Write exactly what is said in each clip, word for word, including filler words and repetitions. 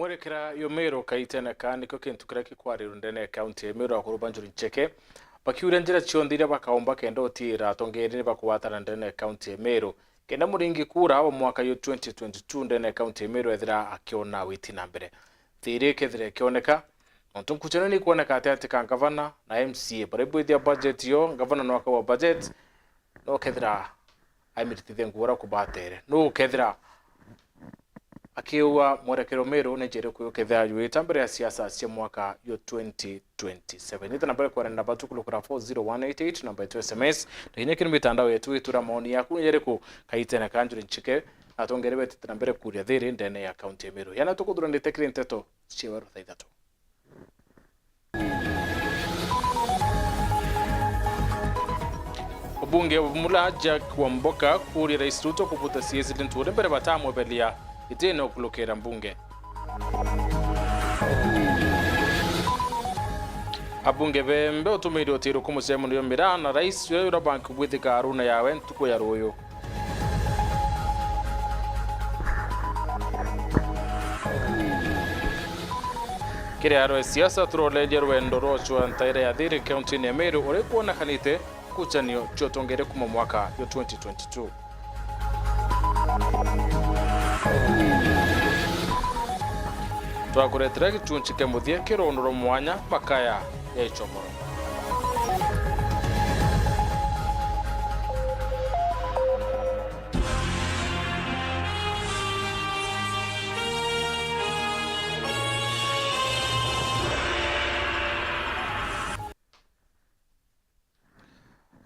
Mwerekera yo Meru kaitene ka nikio kintu kiria gikwarirwe ndene ya kaunti ya Meru, akuru ba Njuri Ncheke bakiuria njira cionthe iria bakaumba kenda utiira atongeria ni bakugwatana ndene ya kaunti ya Meru, kenda muringi kura wa mwaka yo twenty twenty-two ndene ya kaunti ya Meru ethira akiona witi na mbere. Thiri ikethira ikioneka, nontu nkuchano ni ikwoneka ati ati ka ngavana na M C A baria ibwithia budget yo, ngavana no akagwa budget, no kethira aimitithia nguura kubatere. No kethira akiua mwerekero Meru ni njira iriku yukethira yuita mbere ya siasa cia mwaka yo twenty twenty-seven? Ita namba ya kwarana na batu kulukura four zero one eight eight, namba yetu S M S, na kinya kiri mitandao yetu itura maoni yaku ni jariku kaitene ka Njuri Ncheke na atongeri betite na mbere kuria thiri ndene ya kaunti ya Meru. Yana tukuthuranite kiri nteto cia weru thaa ithatu. Mbunge wa Bumula Jack Wamboka kuuria Rais Ruto kubuta C S Linturi mbere batamwebelia gitine ukulukira mbunge. Abunge bembe utumiire utiru kumucemanio miraa na rais uria urabanki kubwithika aruna yawe ntuku ya ruyu. Kiri aro ya siasa, turoleria rwendo rwa ucwa ntaira ya thiri kauntini ya Meru uria ikwonekanite nkuchanio cia utongeria kuma mwaka yo twenty twenty-two. Twakuretera gicunchi kia muthia kia rwendo rwa mwanya, Makaya ya Ichomoro.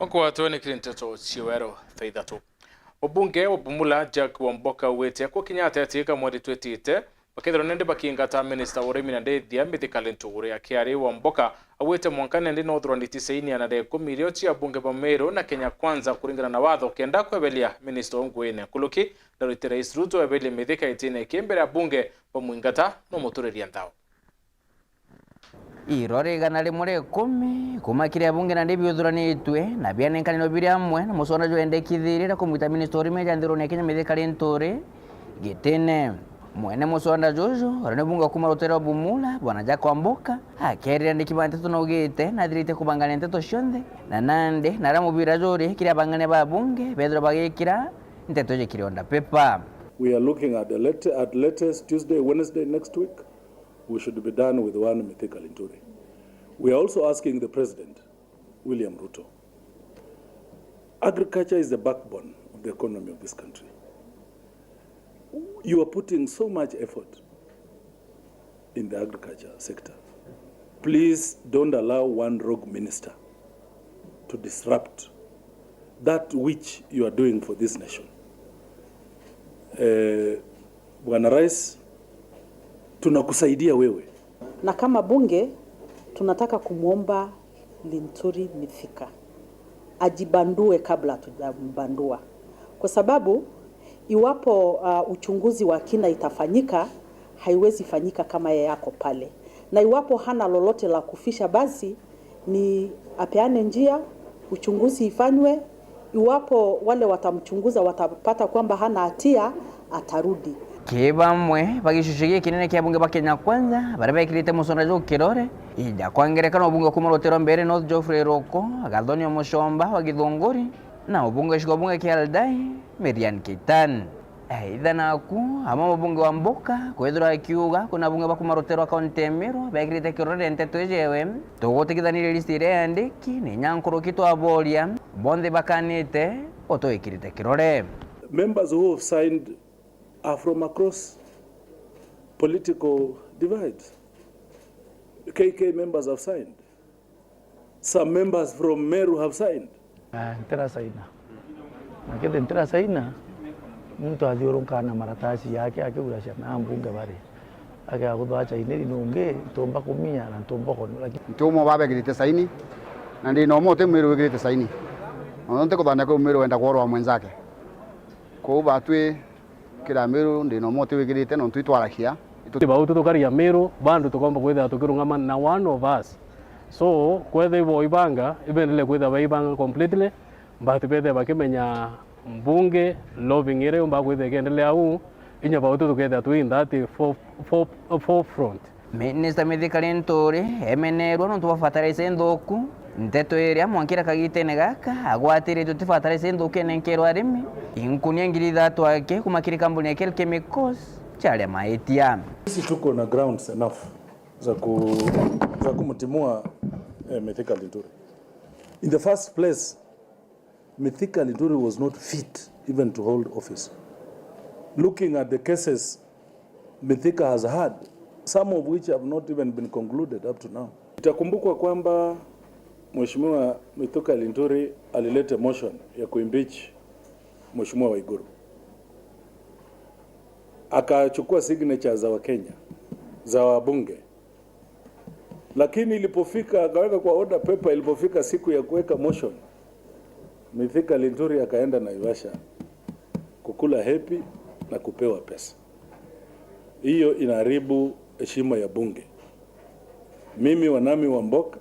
Okwatwe ni kiri nteto cia weru thaa ithatu. Mubunge wa Bumula Jack Wamboka augite akwa kinya ateti ka mweri twitite bakethirwa nende bakingata minista wa urimi na ndithia Mithika Linturi. Akiaria Wamboka augite mwanka nende no thuraniti saini ya nare ikumi irio cia abunge ba Meru na Kenya Kwanza kuringana na watho kenda kwebelia minista unguine. Nkuruki ndarite Rais Ruto ebelie Mithika itine ki mbere abunge bamwingata no muturiria nthao. Irore igana rimwe ria ikumi kuma kiri abunge nandi biuthuranitue na bianenkanirwe biri amwe na muswanda jwendekithirie na kumwita minista urimi ja nthiruni ya Kenya Mithika Linturi gitine. Mwene muswanda juju, uria ni bunge kuma rutere rwa Bumula, Bwana Jack Wamboka, akerire andiki ba nteto naugite nathirite kubangania nteto cionthe na nandi naria mubira juri kiri abangania ba bunge bethirwa bagikira nteto iji kiri order paper. We are looking at the late, at latest Tuesday, Wednesday next week. We should be done with one Mithika Linturi. We are also asking the President, William Ruto, agriculture is the backbone of the economy of this country. You are putting so much effort in the agriculture sector. Please don't allow one rogue minister to disrupt that which you are doing for this nation. Eh, Bwana Rais, tunakusaidia wewe. Na kama bunge, tunataka kumwomba Linturi Mithika ajibandue kabla hatujambandua, kwa sababu iwapo, uh, uchunguzi wa kina itafanyika, haiwezi fanyika kama yeye ako pale, na iwapo hana lolote la kuficha, basi ni apeane njia, uchunguzi ifanywe. Iwapo wale watamchunguza watapata kwamba hana hatia, atarudi. Ki bamwe ba gicunci gikinene kia abunge ba Kenya Kwanza baria bekirite musonda juu kirore, ija kwa ngerekano, mubunge wa kuma rutere rwa Mbeere North Geoffrey Ruku, Gathoni Omuchomba wa Githunguri, na mubunge wa gicigo bunge kia Aldai, Miriam Keitany. Aitha naku, amwe mubunge Wamboka kwithirwa akiuga kwina abunge ba kuma rutere rwa kaunti ya Meru bekirite kirore nteto iji ewe, tugutigithanirie list iria yandiki, ni inya nkuruki twaboria, bonthe bakanite utwikirite kirore. Members who have signed are from across political divides. K K members have signed. Some members from Meru have signed. Ah, ntirasaina. Na kethira ntirasaina, muntu athiurunkaga na maratasi yake akiguracia na ambunge bari. Akea kuthwa acainiri nungi, ntumba kuminya na ntumba konu, lakini nti umwe babekirite saini, na ndi na umwe uti Mwiru wikirite saini. Na nti kuthania kwi Mwiru wenda kworwa mwenzake. Kou batwi kira Mwiru ndi na umwe uti wikirite, nontu itwaragia. Itu- Bau tutukaria Mwiru, bandu tukomba kwithira tukirungama na one of us. So, kwethira ibo ibanga, ibendelee kwithira baibanga completely, but bethire bakimenya mbunge, lobbying iria yumba kwithira ikiendelea uu, Inya bautu tukethira twi in that fore-, fore-, forefront. Minista Mithika Linturi emenerua nontu bwa fertilizer inthuku, nteto iria mwankira kagitene gaka agwatiritwe ti fertilizer inthuku enenkerwa arimi, inkunia ngiri ithatu ake kuma kiri kambuni ya Kel Chemicals ciaria maitia. Sisi tuko na grounds enough za ku-, za kumtimua, eh, Mithika Linturi. In the first place, Mithika Linturi was not fit even to hold office. Looking at the cases Mithika has had, some of which have not even been concluded up to now. Itakumbukwa kwamba Mheshimiwa Mithika Linturi alilete motion ya kuimpeach Mheshimiwa Waiguru. Akachukua signatures za Wakenya, za wabunge. Lakini ilipofika, akaweka kwa order paper, ilipofika siku ya kuweka motion, Mithika Linturi akaenda Naivasha kukula hepi na kupewa pesa. Hiyo inaharibu heshima ya bunge. Mimi, Wanami wa Mboka,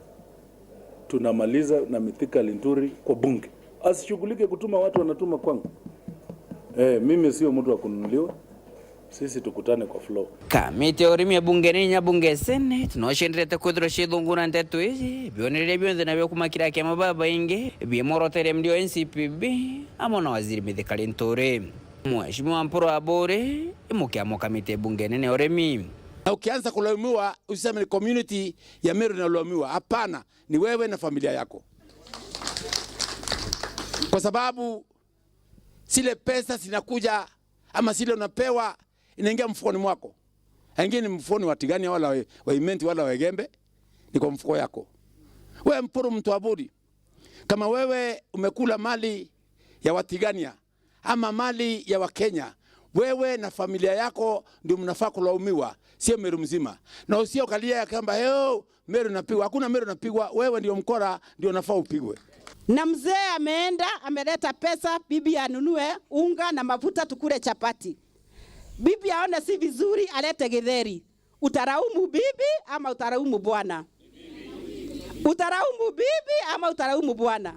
tunamaliza na Mithika Linturi kwa bunge. Asishughulike kutuma watu wanatuma kwangu. Eh, mimi sio mtu wa kununuliwa. Sisi tukutane kwa floor. Kamiti ya urimi ya bunge ni inya bunge Senate no cienderete kwithirwa ciithunguna nteto iji, bionereria bionthe nabio kuma kiri akema babaingi biimworoteria M D O N C P B amwe na waziri Mithika Linturi. Mheshimiwa Mpuru Aburi imukiamwa kamiti ya bunge nene ya urimi. Na ukianza kulaumiwa, usiseme ni community ya Meru inalaumiwa. Hapana, ni wewe na familia yako, kwa sababu zile pesa zinakuja ama zile unapewa inaingia mfukoni mwako, haingii ni mfukoni wa Tigania wala wa, wa Imenti wala wa Igembe, ni kwa mfuko yako. Wewe Mpuru mtu Aburi, kama wewe umekula mali ya Watigania ama mali ya Wakenya, wewe na familia yako ndio mnafaa kulaumiwa, sio Meru mzima. Na usio kalia ya kwamba, "Heo, Meru napigwa." Hakuna Meru napigwa, wewe ndio mkora, ndio unafaa upigwe. Na mzee ameenda, ameleta pesa, bibi anunue unga na mafuta tukule chapati. Bibi aone si vizuri, alete githeri. Utaraumu bibi ama utaraumu bwana? Utaraumu bibi ama utaraumu bwana?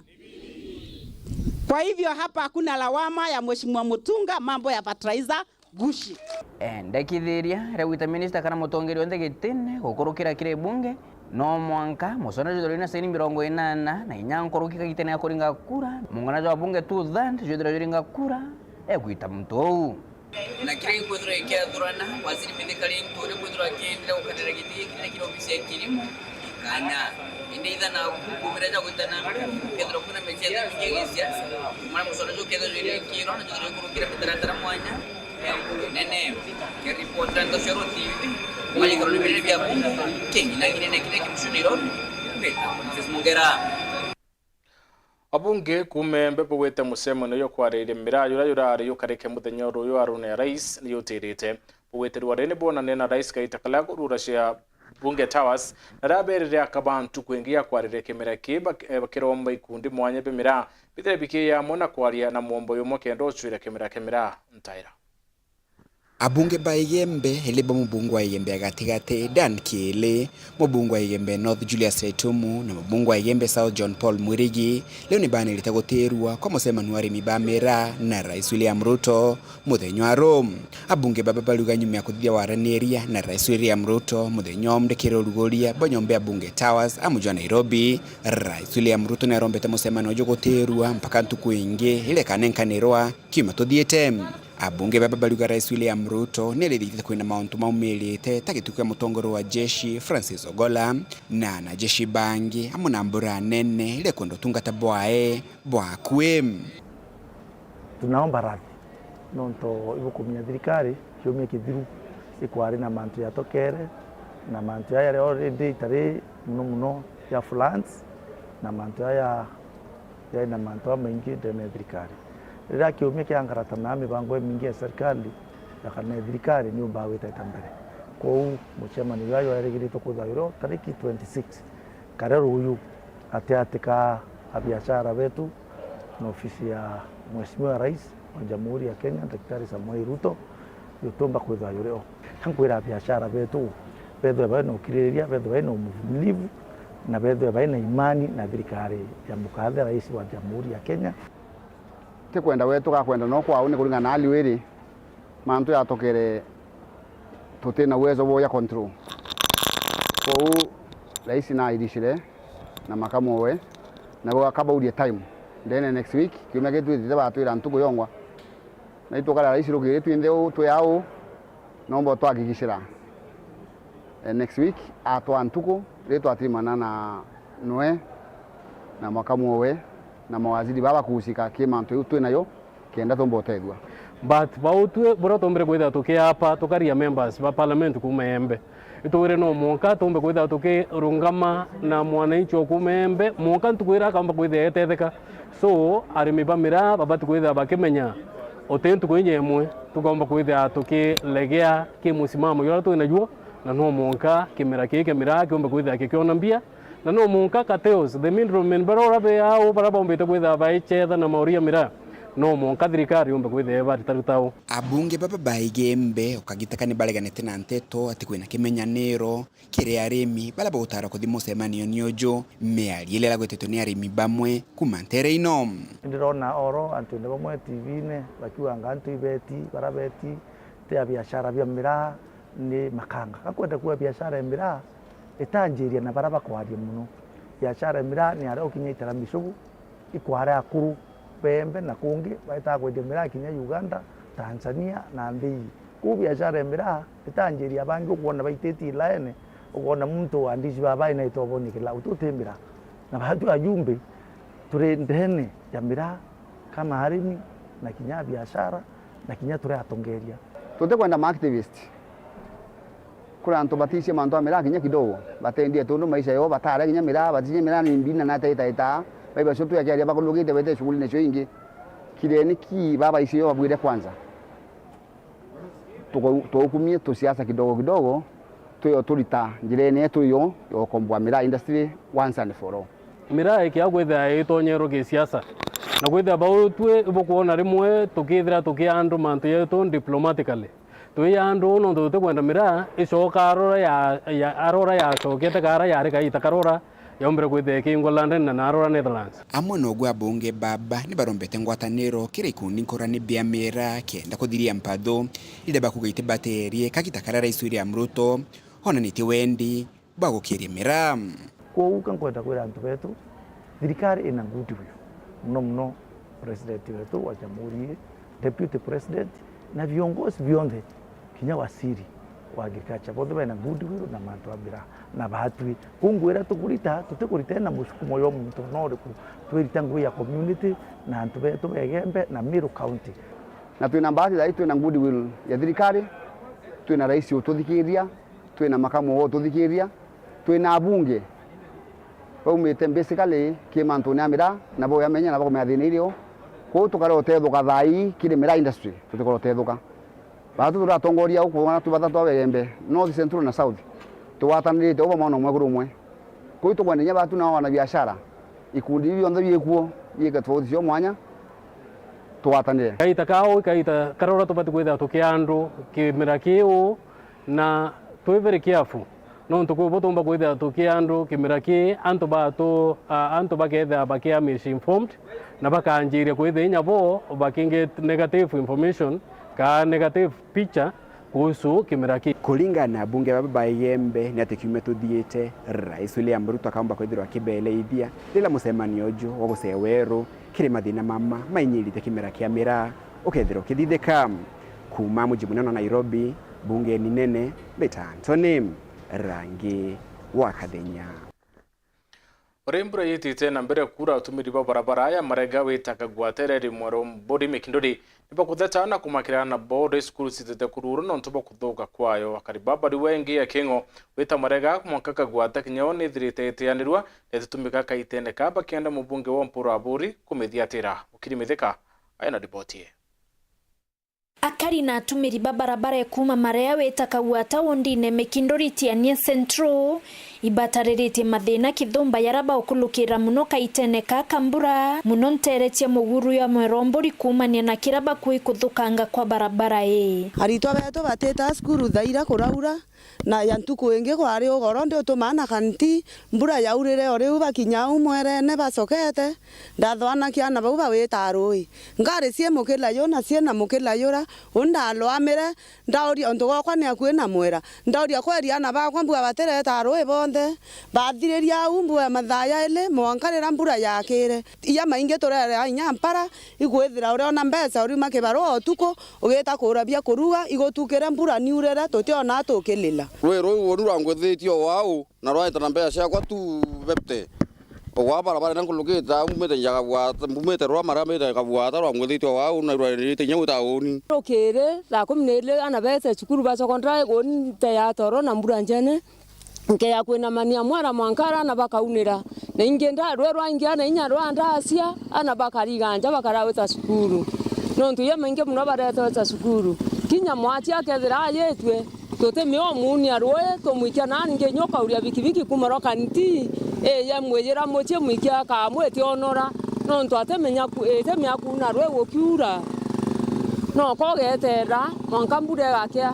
Kwa hivyo hapa hakuna lawama ya Mheshimiwa Mutunga, mambo ya fertilizer gushi. Endekithiria ria gwita minista kana mutongeria onthe gitine gukurukira kiri bunge, no mwanka mucona jwithirwe na saini mirongo inana na inya nkuruki kagitene ga kuringa kura, mungana jwa bunge two third jwithirwe juringa kura egwita muntu uu. Na kiria gikwithirwa gikiathurana, Waziri Mithika Linturi kwithirwa akienderea gukanira giti giki kiri ofisi ya kilimo, ikanya. Indi itha naku, kumira ja gwita na mbere, kethirwa kwina meciatho mingi ya gisiasa, kumara mucoro juu kethirwa jwiri nkiro, na jwithirwa ikurukira mitaratara mwanya ya mbunge nene. Kiripota Ntoshero T V, manyikiro ni birere bia bunge, king'ina ng'inene kiria kimucuniro, mbita Moses Mugera. Abunge kuuma Embe bugwite mucemanio jwa kwariria miraa juria jurari jukarike muthenya oro uyu aruna ya rais ni jutirite. Bugwite ruari ni bwonane na rais kaita karia akurura cia Bunge Towers, na raberire akaba ntuku ingi ya kwariria kimera kii bak-, eh, bakiromba ikundi mwanya bia miraa bithire bikiya amwe na kwaria na mwombo yumwe kenda ucwira kimera kia miraa ntaira. Abunge ba Igembe, iri bo mubunge wa Igembe ya gatigati, Dan Kiili, mubunge wa Igembe North, Julius Letumu, na mubunge wa Igembe South, John Paul Mwirigi, riu nibanirite gutirua kwa mucemanio wa arimi ba miraa na Rais William Ruto muthenya wa ru. Abunge baba bariuga nyuma ya kuthithia waraniria na Rais William Ruto muthenya umwe ndikire uruguria bo nyomba ya Bunge Towers amu jwa Nairobi, Rais William Ruto niarombete mucemanio uju gutirua mpaka ntuku ingi iria ikanenkanirwa kiumia tuthiite. Abunge baba bariuga Rais William Ruto ni arithitite kwina mauntu maumirite ta gituku kia mutongoria wa jeshi Francis Ogola na anajeshi bangi amwe na mbura nene iria ikwenda utungata bwae bwa akui. Tunaomba radhi nontu ibukumenya thirikari ciumia kithiru ikwari na mantu yatokere na mantu yaya yari already itari muno muno ya floods na mantu yaya yari na mantu jamaingi ndene ya thirikari. Riria kiumia kiangarata na mibango imingi ya serikali ya kana ya thirikari niumbaga gwita ita mbere. Kwou mucemanio juria jwarigiritwe kwithirwa juri o tariki twenty-six, karia ruuju gatiati ka abiashara betu na ofisi ya Mheshimiwa Rais wa Jamhuri ya Kenya, Daktari Samoei Ruto, jutumba kwithirwa juri o. Ka nkwira abiashara betu bethirwe bari na ukiririria, bethirwe bari na uvumilivu, na bethirwe bari na imani na thirikari ya mukathe rais wa Jamhuri ya Kenya. Ti kwenda gwetu, gakwenda no kwao, ni kuringana na hali iri. Mantu yatokere tuti na uwezo bwa ya control. Kwou rais nairicire na makamu owe, na gakabauria time. Ndene next week, kiumia gitwitite batwira ntuku yongwa. Na itukara rais rukiri twinthe uu, twi au, nomba twakikishira. Eh, next week, atwa ntuku, ri twatirimana na noe, na makamu owe, na mawaziri baba kuhusika ki mantu iu twi nayo, kenda tumba utethua. But bautue buria tumbire kwithira tukiapa tukaria members ba parliament kuuma Embe, itwire no mwanka tumbe kwithira tukirungama na mwananchi o kuuma Embe, mwanka ntuku iria akamba kwithira etetheka. So, arimi ba miraa babati kwithira bakimenya uti ntuku inya imwe tukomba kwithira tukiregea ki musimamo juria twi najuo, na no mwanka kimera kii kia miraa kiumbe kwithira kikiona mbia. Na no mwanka cartels, the middlemen, baria ura be au, baria baumbite kwithira baichetha na mauri ya miraa, no mwanka thirikari yumbe kwithira ibaritaruta u. Abunge baba ba Igembe ukagitaka ni bareganite na nteto ati kwina kimenyaniro kiri arimi baria bagutara kuthi mucemanio ni uju. Miario iria iragwetetwe ni arimi bamwe kuuma ntere ino. Ndirona oro antu ni bamwe T V-ini bakiuganga antu ibeti, baria beti ti a biashara bia miraa, ni makanga. Gakwenda kuuga biashara ya miraa itanjiria na baria bakwaria mono. Biashara ya miraa ni aria ukinya itara micugu, ikware akuru bembe na kungi baitaga kwendia miraa kinya Uganda, Tanzania na nthi ii. Kwou biashara ya miraa itanjiria bangi ukwona baititie ilaene, ukwona muntu wa ndici baba inaitwa boni kila utu ti miraa. Na batu ajumbe turi ndene ya miraa kama arimi na kinya biashara na kinya turi atongeria. Tutikwenda ma activist. Kuri antu baticie mantu a miraa kinya kidogo, batendie tundu maisha yoo, batare kinya miraa, baticie miraa ni mbina na taita ita, baiba cio twiakiaria bakurukite bete shughuli nacio ingi. Kireni ki baba icio yo babwire kwanza. Tuko-, twaukumie tusiasa kidogo kidogo, twio turita njirene yetu iyo ya ukomboa miraa industry once and for all. Miraa ikia kwithira itonyerwo gisiasa, na kwithira bau twi ibukwona rimwe tukithira tukia andu mantu yetu diplomatically. Twi andu nontu tutikwenda miraa icoka arora ya, ya, arora yacokete kara yari kaita karora yaumbire kwithira ikingwa London na narora Netherlands. Amwe noguo abunge baba ni barombete ngwataniro kiri ikundi nkurani bia miraa kenda kuthiria mpathu riria bakuga itibaterie kagita karia Rais William Ruto onanitie wendi bwa gukiria miraa. Kwou ka nkwenda kwira antu betu, thirikari ina goodwill, muno muno president wetu wa jamhuri ii, deputy president, na viongozi bionthe, kinya waziri wa agriculture, bonthe bena goodwill na mantu a miraa na batwi. Kwou ngwira tukurita, tutikurita na musukumo jwa muntu ona uriku, twirita ngui ya community na antu betu ba Igembe na Meru County. Na twina mbati thai, twina goodwill ya thirikari, twina rais ututhikiria, twina makamu ututhikiria, twina abunge baumite basically ki mantune ya miraa, na bo yamenya na bakumenya thina irio. Kwou tukare utethuka thai kiri miraa industry, tutikore utethuka. Batu turatongoria uku, wana tu bathatu a Igembe, North, Central na South, tugwatanirite uba mwana umwe kuri umwe. Kwou tukwenda inya batu nao wana biashara, ikundi biu bionthe biikuo biike tofauti cia mwanya, tugwatanire. Kaita kao, kaita karora tubati kwithira tukia andu kimera kiu, na twi very careful, nontu kwi bo tumba kwithira tukia andu kimera ki, antu batu, a, antu bakethira bakia misinformed, na bakanjiria kwithira inya bo bakinge negative information ka negative picture kuhusu kimera ki. Kuringana na abunge baba ba Igembe, ni ati kiumia tuthiite, Rais William Ruto akaumba kwithirwa akibeleithia riria mucemanio uju wa gucea weru kiri mathina mama mainyirite kimera kia miraa ukethirwa ukithithika. Kuuma muji munene wa Nairobi, bungeni nene, mbita Anthony Rangi wa Kathenya. Uri mbura yitite na mbere kuura, atumiri ba barabara ya Marega wita Kagwata iri mwaro Mburi Mikinduri ni bakutheta na kumakira na boda cukuru citite kururu nontu bwa kuthuka kwayo. Akari ba bari wengi ya King'o wita Marega mwanka Kagwata kinya o nithirite itianirua na ititumika kaitene ka bakienda mubunge wa Mpuru Aburi kumithiatira. Mukiri Mithika ayo na riboti ii. Akari na atumiri ba barabara ikuuma Marega wita Kagwata wondine Mikinduri Tiania Central Ibatariritie mathina kithumba yara baukulukira muno kaitene ka ka mbura, muno nteere cia muguru ya Mweromburi kuumania na kira bakui kuthukanga kwa barabara ii. Aritwa beetu batitaa cukuru thaira kuraura, na ya ntuku ingi kwari ugoro ndi utumaa na kanti, mbura yaurire o riu bakinya au mwerene bacokete, ndathwana kiana bau bawitaa rui. Ngari cie mukila yu na cie na mukila yura, u ndalwamire, ndauria untu gwakwa ni akui na mwera. Ndauria kweri ana bakwa mbua batireta rui bonthe. Bathiriria au mbua mathaa yaili, mwanka riria mbura yakire. Iya maingi turere inya mpara, ikwithira uriona mbeca uriuma kibarua utuku, ugita kugura bia kuruga, igutukire mbura niurire, tutiona tukilila. Rui ruu uru rwangwithitie o wau, na rwaita na mbeca ciakwa tu fifty. Ugwa barabara iria nkulukite au, mbumite Njagabwata, mbumite rwa maria mbite Njagabwata, rwangwithitie o wau, na rwairite inya gwita uni. Rukiri, thaa kumi na ili, ana bete cukuru ba secondary, uni nte ya toro na mbura njene. Nkeya kwinamania mwara mwanka ara ana bakaunira. Na ingi nda-, rwe rwaingi ana inya rwa ndacia, ana bakariga nja bakarawita cukuru. Nontu iya maingi muno bareteweta cukuru. Kinya mwachi akethira ayitue, tutimiomuunia rui, tumwikia nani ngi inya ukauria bikibiki kuuma rwa kanti, iya mwiyira mucii mwikia akamwitionora. Nontu atimenya ku-, itimia kuuna rui gukiura. Noka ugeterera, mwanka mbura igakia,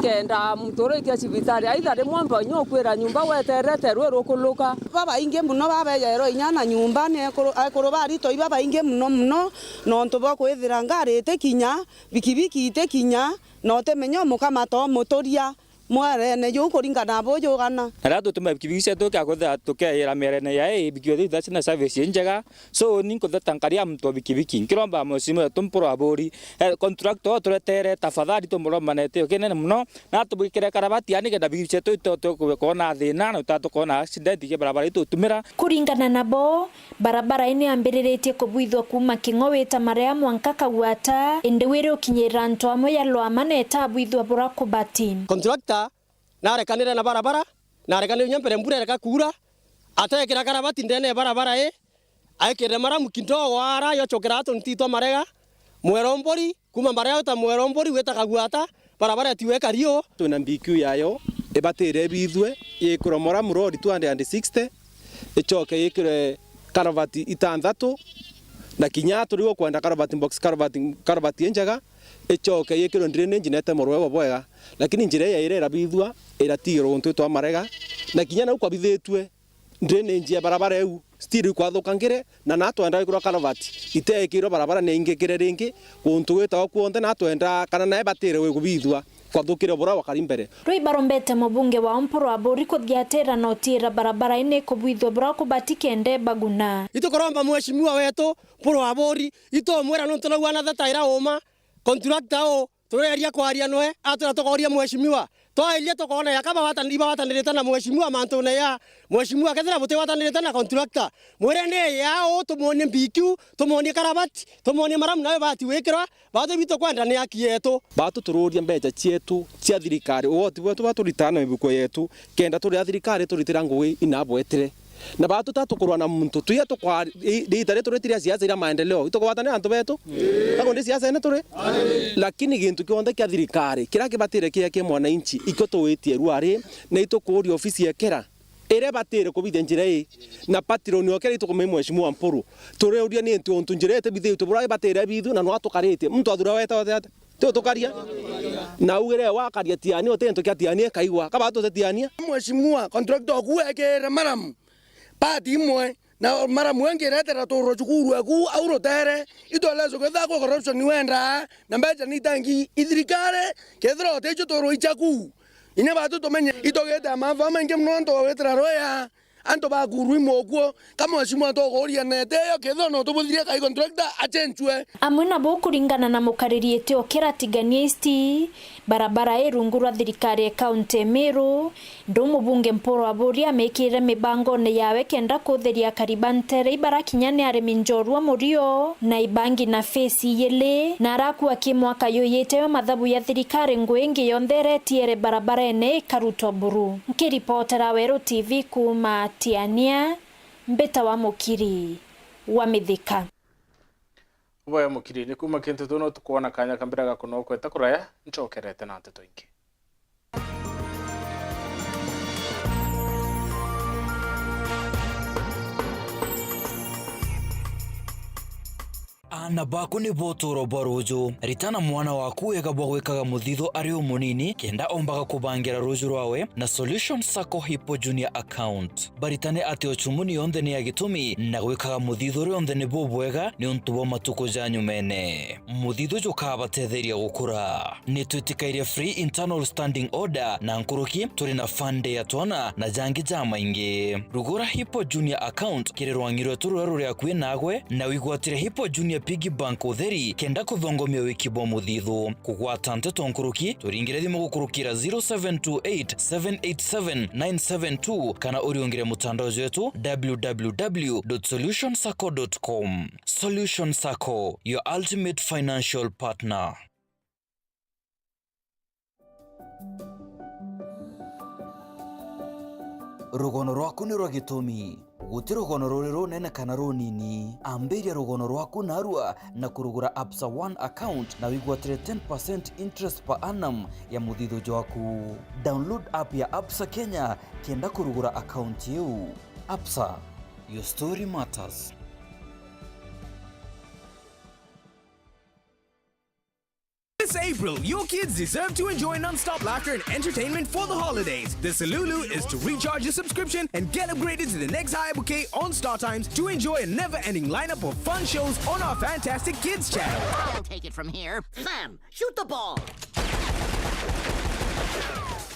kenda muntu urikia cibitari. Aitha rimwe mba inya ukwira nyumba weterete rui rukuluka. Babaingi muno babejairwe inya na nyumba ni ekuru, ekuru baritwa ibabaingi muno muno, nontu bwa kwithira ngari itikinya, bikibiki itikinya, na utimenya umukamata umuturia mwerene juu kuringana na bujugana. Na riria tutuma bikibiki cietu tukekwithira tukeira mierene ya ii, bikibiki ithaci na service injega. So, ni nkutheta nkaria muntu wa bikibiki. Nkiromba mheshimiwa wetu Mpuru Aburi, eh, contractor uturetere, tafadhali tumuromanete ukinene muno, na atubwikire karabati, yani kenda bikibiki cietu itote kwona thina, na utatukona accident ki barabara itutumira. Kuringana nabo, barabara ii ni yambiriritie kubwithua kuuma King'o wita Maria mwanka Kagwata, indi wiri ukinyirira antu amwe ya Lwama na itabwithua bura kubati. Contractor narekanire na barabara, narekanire inya mbere mbura ireka kuura, atekira karabati ndene ya barabara ii, aikire maramu kidogo ara yocokera ato ntitwa Marega, Mweromburi, kuuma Marega wita Mweromburi wita Kagwata, barabara etiwe kariu. Twina B Q yayo, ibatire ibithue, yikirwe maramu road two hundred and sixty, icoke yikirwe karavati itanthatu, na kinya turi gukwenda karavati box, karavati, karavati injega, icoke yikirwe drainage na itemwe rwego bwega. Lakini njira ii yairi irabithua, iratigirwe guntu itwa Marega, na kinya nau kwabithitue drainage ya barabara iu, still ikwathukangire, na na twenda gwikirwa karavati, iteekirwe barabara ni ingikire ringi, guntu gwitagwa kuonthe na twenda kana nae batire gwikubithua. Kwathukire bura wakari mbere. Rui barombete mubunge wao Mpuru Aburi kuthiatira na utiira barabara ii ni kubwithua bura kubati kende baguna. Itukuromba mheshimiwa wetu Mpuru Aburi, itumwira nontu nau anathetaira uma, contractor uu, tureria kwaria nwe, atwira tukooria mheshimiwa. Twairia tukoona yaka bawatan-, ibawatanirite na mheshimiwa mantune ya mheshimiwa, kethira butigwatanirite na contractor. Mwire ni ya uu, tumwonie B Q, tumwonie karavati, tumwonie maramu nayo bati wikirwa, Baatwi bitu kwenda ni haki yetu. Baatwi turuuria mbeca cietu cia thirikari, ugoti bwetu bwa turitaa na mibuko yetu, kenda turi a thirikari turitira ngugi inabwetire. Na baatwi ta tukurwa na muntu, twi a tukwa-, i-, riita ri turitire siasa iria maendeleo, itukugwatanira antu betu? Ii. Ka kundi siasa ene turi? Lakini gintu kionthe kia thirikari, kiria kibatire kia ki mwananchi, ikio tuwitie ruari, na itukuuria ofisi ekera. Iria ibatire kubithia njira ii, na patroni o kiri itukumenya Mheshimiwa Mpuru. Turiuria ni ntu untu njira ii itibithitue buria ibatire ibithue, na nwa tukaritie. Muntu athura wete ote ate? Ti utukaria? Na augire wakaria Tiania, uti gintu kia Tiania ikaigwa. Kaba tuti Tiania? Mheshimiwa, contractor oku ekire maramu. Part imwe, na maramu engi iretera turo cukuru eku, au rutere. Itwelezo ketha kwa corruption wenda, na mbeca ni itangi i thirikari, kethira uticio turo ichaku. Inya baatwi tumenye, itugite amafa maingi mono antu bagwitira rwea, antu bakurwa i mukuo, ka mheshimiwa tukuuria nete iyo kethira no tubuthirie kai contractor achenchwe. Amwe nabo kuringana na mukariri iti o Kiratigania East, barabara i rungu rwa thirikari ya kaunti ya Meru, ndu mubunge Mpuru Aburi amikire mibangone yawe kenda kutheria akari ba ntere ibarakinya ni arimi njorua murio na ibangi na phase iyili, na arakua ki mwaka yuyite yo mathabu ya thirikari ngui ingi yonthe iretiere barabarene ikarutwa buru. Nkiripotera Weru T V kuuma Tiania, mbita wa Mukiri wa Mithika. Boya Mukiri, ni kuuma kintu tu no tukwona kanya ka mbira ga kunokweta kuraya, ncokerete na nteto ingi. Aana baku nibo utuuro bwa ruuju. Ritana mwana waku wega bwa gwikaga muthithu ari umunini, kenda ombaga kubangira ruuju rwawe na Solution Sacco Hippo Junior Account. Baritane ati uchumuni yonthe ni ya gitumi, na gwikaga muthithu rionthe ni bubwega niuntu bwa matuku ja nyumene. Muthithu jukabatetheria gukura. Nitwitikairie free internal standing order na nkuruki, turi na fund ya twana na jangi jamaingi. Rugura Hippo Junior Account kiri rwang'i rwetu ruria ruri akui nagwe, na wigwatire Hippo Junior Piggy Bank utheri, kenda kuthongomia wiki bwa muthithu. Kugwata nteto nkuruki, turingire thimu gukurukira zero seven two eight, seven eight seven, nine seven two, kana uriungire mutandao jwetu w w w dot solution sacco dot com. Solution Sacco, your ultimate financial partner. Rugono rwaku ni rwa gitumi. Guti rugono ruri runene kana runini. Ambiria rugono rwaku narua na kurugura Absa One account na wigwatire ten percent interest per annum ya muthithu jwaku. Download app ya Absa Kenya kenda kurugura account iu. Absa, your story matters. This April, your kids deserve to enjoy non-stop laughter and entertainment for the holidays. The Salulu is to recharge your subscription and get upgraded to the next higher bouquet on StarTimes to enjoy a never-ending lineup of fun shows on our fantastic kids channel. I'll take it from here. Sam, shoot the ball.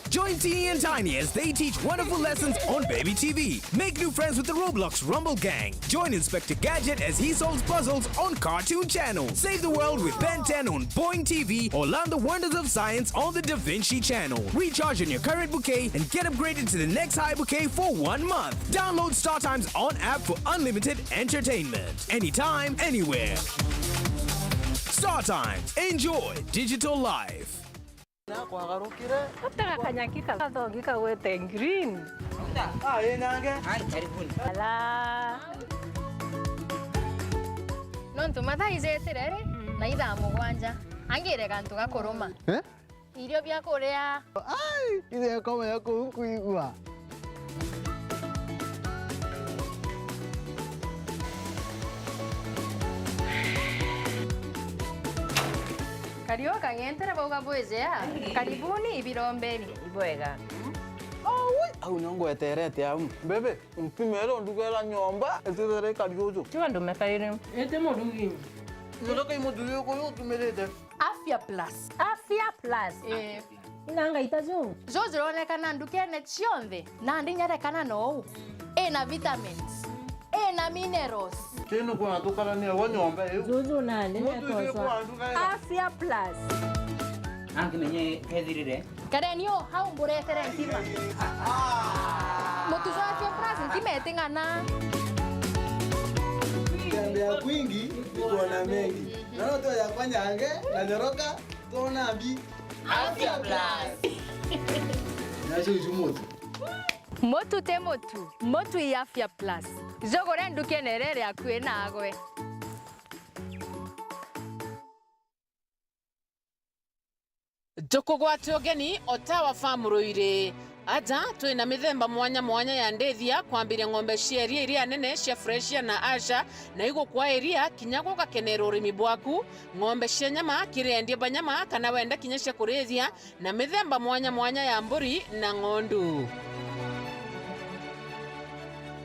Join Teeny and Tiny as they teach wonderful lessons on Baby T V. Make new friends with the Roblox Rumble Gang. Join Inspector Gadget as he solves puzzles on Cartoon Channel. Save the world with Ben ten on Boing T V or learn the wonders of science on the Da Vinci Channel. Recharge on your current bouquet and get upgraded to the next high bouquet for one month. Download StarTimes on app for unlimited entertainment. Anytime, anywhere. StarTimes. Enjoy digital life. Nakwagarukire. Atega kanyaki kathongi kagwete green. Ah, ĩ nyange. Ai, karibuni. Ala. Nontu mathaa ijetire ri, mm, na ithaa mugwanja. Angire gantu gakuruma. Eh? Irio bia kuria. Ai, ithe komenya kuu nkwigua. Kariu kang'entere bauga bwijea. Karibuni ibirombeni. Ibwega. Aui, au nio ngweterete au. Bebe, ntumire ndugera nyomba, itithire ikari uju. Tiga ndume kairi. Ite murugi. Nyonoka imuthuri uyu utumirite. Afya Plus. Afya Plus. Eh. Ina ngaita ju. Ju jironekana ndukene cionthe, nandi nyarekana nou. Ina vitamins. Ina minerals. Kinu kuna tukarania gwa nyomba iu. Juju nandi. Mutu icio kwa nduka ira. Afya Plus. Angimenye kethirire. Kareni o hau mburetere ntima. Mutu jwa Afya Plus ntima iting'ana. Tembea kwingi, kuona mengi. Naona tu yakwa nyange, na nyoroka, tuona mbi. Afya Plus. Nacio icu mutu. Mutu ti mutu, mutu i Afya Plus. Jugure ndukene iria iri akui nagwe. Tukugwate ugeni o Tower Farm Ruiri. Aja twina mithemba mwanya mwanya ya ndithia, kwambiria ng'ombe cia iria iria nene cia Fresian na Ayrshire, na igukwa iria kinya gugakenera urimi bwaku, ng'ombe cia nyama kiri endia ba nyama, kana wenda kinya cia kurithia, na mithemba mwanya mwanya ya mburi na ng'ondu.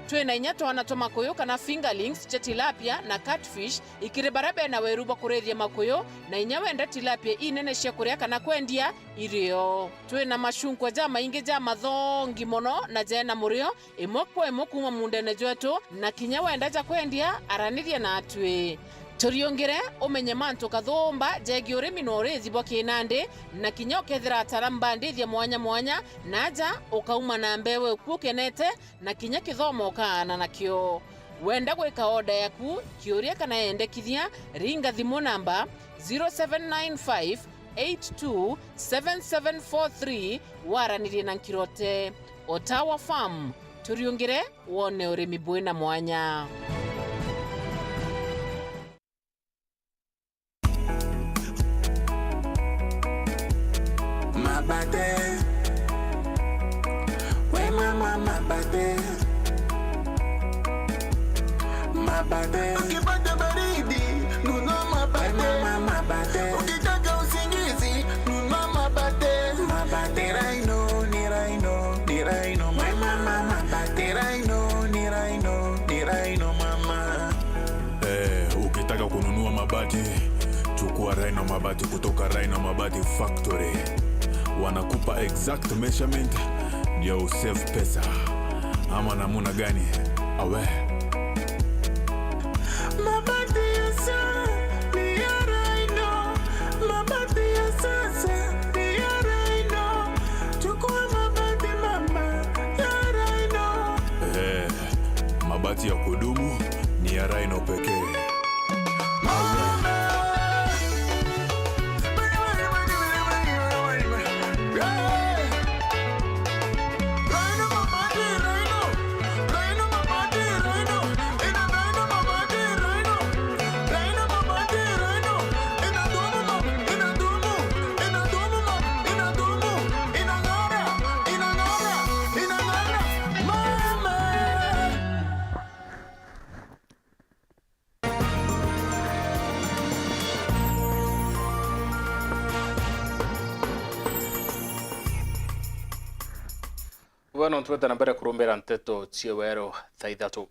Twina inya twana twa makuyu kana fingerlings cia tilapia na catfish, ikiri baria bena weru bwa kurithia makuyu, na inya wenda tilapia inene cia kuria kana kwendia, irio. Twina macunkwa jamaingi ja mathongi mono na jena murio, imwe kwa imwe kuuma mundene jwetu, na kinya wenda ja kwendia, araniria natwi. Turiungire umenye mantu kathumba jegii urimi na urithi bwa kinandi, na kinya ukethira ataramu ba ndithia mwanya mwanya, na aja ukauma na mbeu iku ukenete, na kinya kithomo ukaana nakio. Wenda gwika oda yaku, kiuria kana yendekithia, ringa thimu namba zero seven nine five eight two seven seven four three, waranirie na Nkirote. Otawa Farm, turiungire wone urimi bwina mwanya. Mabate. We mama, mabate. Mabate. Ukipata baridi, nunua Chukua Rhino Mabati kutoka Rhino Mabati Factory. Wanakupa exact measurement ndio usave pesa. Ama namuna gani? Awe. Mabati ya sasa ni ya Rhino. Mabati ya sasa ni ya Rhino. Chukua mabati mama ya Rhino. Eh, mabati ya kudumu ni ya Rhino pekee. Bwana, twete na mbere kurumbira nteto cia wero thaa ithatu.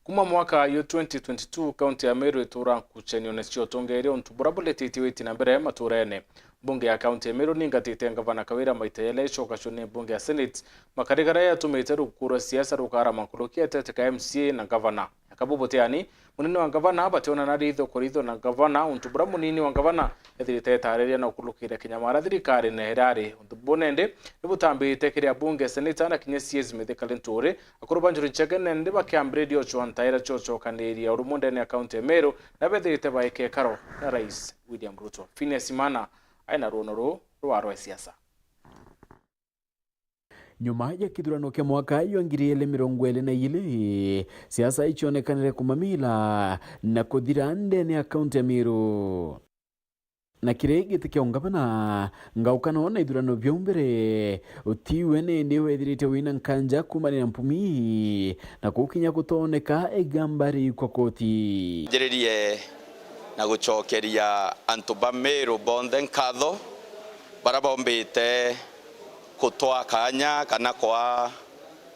Kuma mwaka yu twenty twenty-two, kaunti ya Meru itura nkucanione cia utongeeria untu bura buletitwe witi na mbere maturene. Mbunge ya kaunti ya Meru ningatite ngavana Kawira maita yele icoka cio ni mbunge ya Senate, makari garia yatumite rukuku rwa siasa rukarama nkuruki etete ka M C A na ngavana. Aka bubutiani, munene wa ngavana bationana ritho kwa ritho na ngavana, untu bura munini wa ngavana ethirite etariria na ukurukire kinyamara thirikari na irari. Untu buu nende ni butambite kiri abunge, seneta na kinya C S Mithika Linturi. Akuru ba Njuri Ncheke nende bakiambiriria ucwa ntaira cia ucokaniria urumwe ndene ya kaunti ya Meru na bethirite baikekaro na Rais William Ruto. Phineas Imana aina ruono ruu rwa rwa siasa. Nyuma ya kithurano kia mwaka jwa ngiri igiri mirongo iri na igiri, siasa icionekanire kumamila na kuthira ndene ya kaunti ya Meru. Na kiri giti kia ungavana, ngaukano na ithurano biau mbere, utiwe nindi wethirite wina nkanja kumania na mpumi, na kukinya gutoneka igamba riikwa koti. Njiririe na gucokeria antu ba Meru bonthe nkatho, bara bombite kutwaa kaanya kana kwaa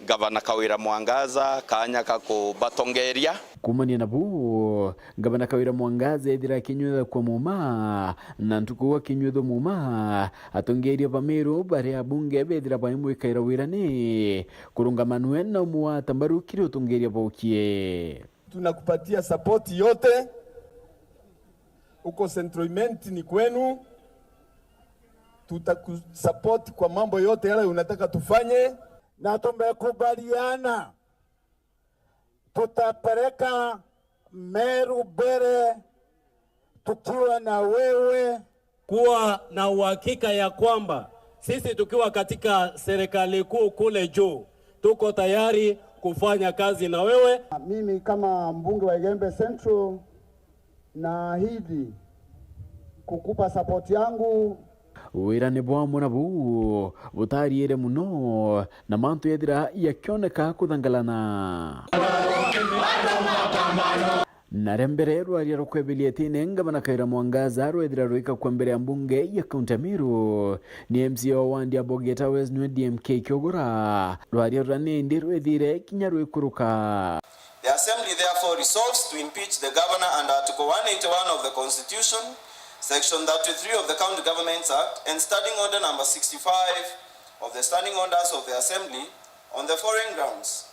Gavana Kawira Mwangaza kaanya ka kubatongeria. Kuumania na buu, Gavana Kawira Mwangaza ethira akinyuithua kwa muuma, na ntuku akinyuithua muuma, atongeria ba Meru baria abunge bethira baimwikaira wira ni kurungama nwe na umwata mbaru kiri utongeria baukie. Tunakupatia support yote. Uko Central Imenti ni kwenu. Tutakusupport kwa mambo yote yale unataka tufanye. Na tumekubaliana tutapeleka Meru mbele tukiwa na wewe. Kuwa na uhakika ya kwamba sisi tukiwa katika serikali kuu kule juu, tuko tayari kufanya kazi na wewe. Mimi kama mbunge wa Igembe Central, naahidi kukupa support yangu. Wira ni bwamwe na buu butariire mono, na mantu yethira yakioneka kuthangalana. Na ria mbere rwaria rukwebelia itine, Ngavana Kawira Mwangaza rwethira rwika kwa mbere ya mbunge ya kaunti ya Meru, ni M C A wa wandi ya Bogeta West nwe D M K Kiogora. Rwaria ruria nindi rwethire kinya rwikuruka. The Assembly therefore resolves to impeach the governor under Article one eighty-one of the Constitution, Section thirty-three of the County Governments Act, and Standing Order number sixty-five of the Standing Orders of the Assembly on the following grounds.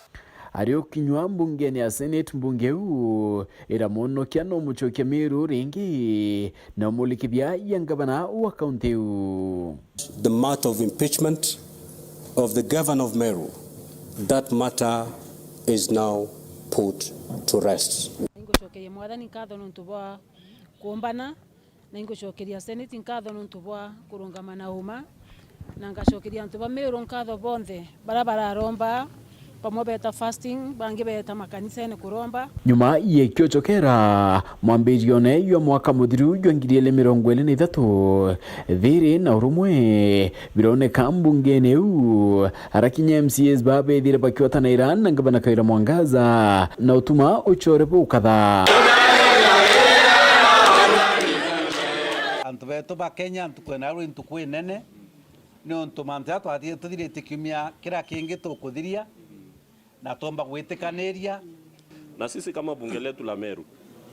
Ari ukinywa mbungene ya Senate, mbunge iu iramwonokia no mucokia Meru ringi na umulikithia ya ngavana wa kaunti iu. The matter of impeachment of the governor of Meru, that matter is now put to rest. Ningucokeria Mwathani nkatho nontu bwa kumbana, na ingucokeria Senate nkatho nontu bwa kurungama na uma, na ngacokeria antu ba Meru nkatho bonthe bara bararomba, bamwe beeta fasting, bangi beeta makanisene kuromba. Nyuma ya ikio cokera mwambirione jwa mwaka muthiru jwa ngiri igiri mirongo iri na ithatu, thiri na urumwe bironeka mbungene iu, arakinya M C As babethire bakiotanaira na ngavana Kawira Mwangaza na utuma ucore bukatha. Antu betu ba Kenya, ntuku ino rwi ntuku inene, niuntu mantu jaria twathire tuthirite kiumia kiria kingi tukuthiria, na twomba gwitikaniria. Na sisi kama bunge letu la Meru,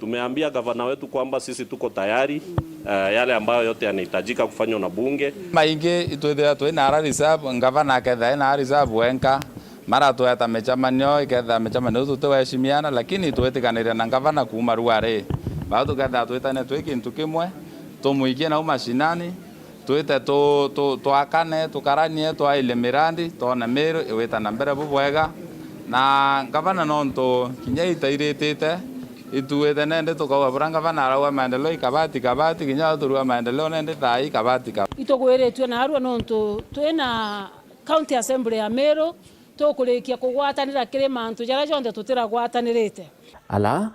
Tumeambia gavana wetu kwamba sisi tuko tayari, eh, yale ambayo yote yanahitajika kufanywa na bunge. Maingi itwithira twina ara reserve, ngavana akethira ena ara reserve wenka, maratweta micemanio, ikethira micemanio iu tutiweshimiana, lakini twitikaniria na ngavana kuuma ruari. Bau tukethira twitane twi kintu kimwe, tumwikie nau mashinani, twite tu, tu, twakane, tukaranie, twaile mirandi, twone Meru iwita na mbere bubwega. Na ngavana nontu kinya itairitite, ituite nende tukauga bura ngavana arauga maendeleo ikabati kabati, kinya turua maendeleo nende thaa ikabati kabati. Itugwiritue narua nontu twina County Assembly ya Meru, tukurikia kugwatanira kiri mantu jaria jonthe tutiragwatanirite. Ala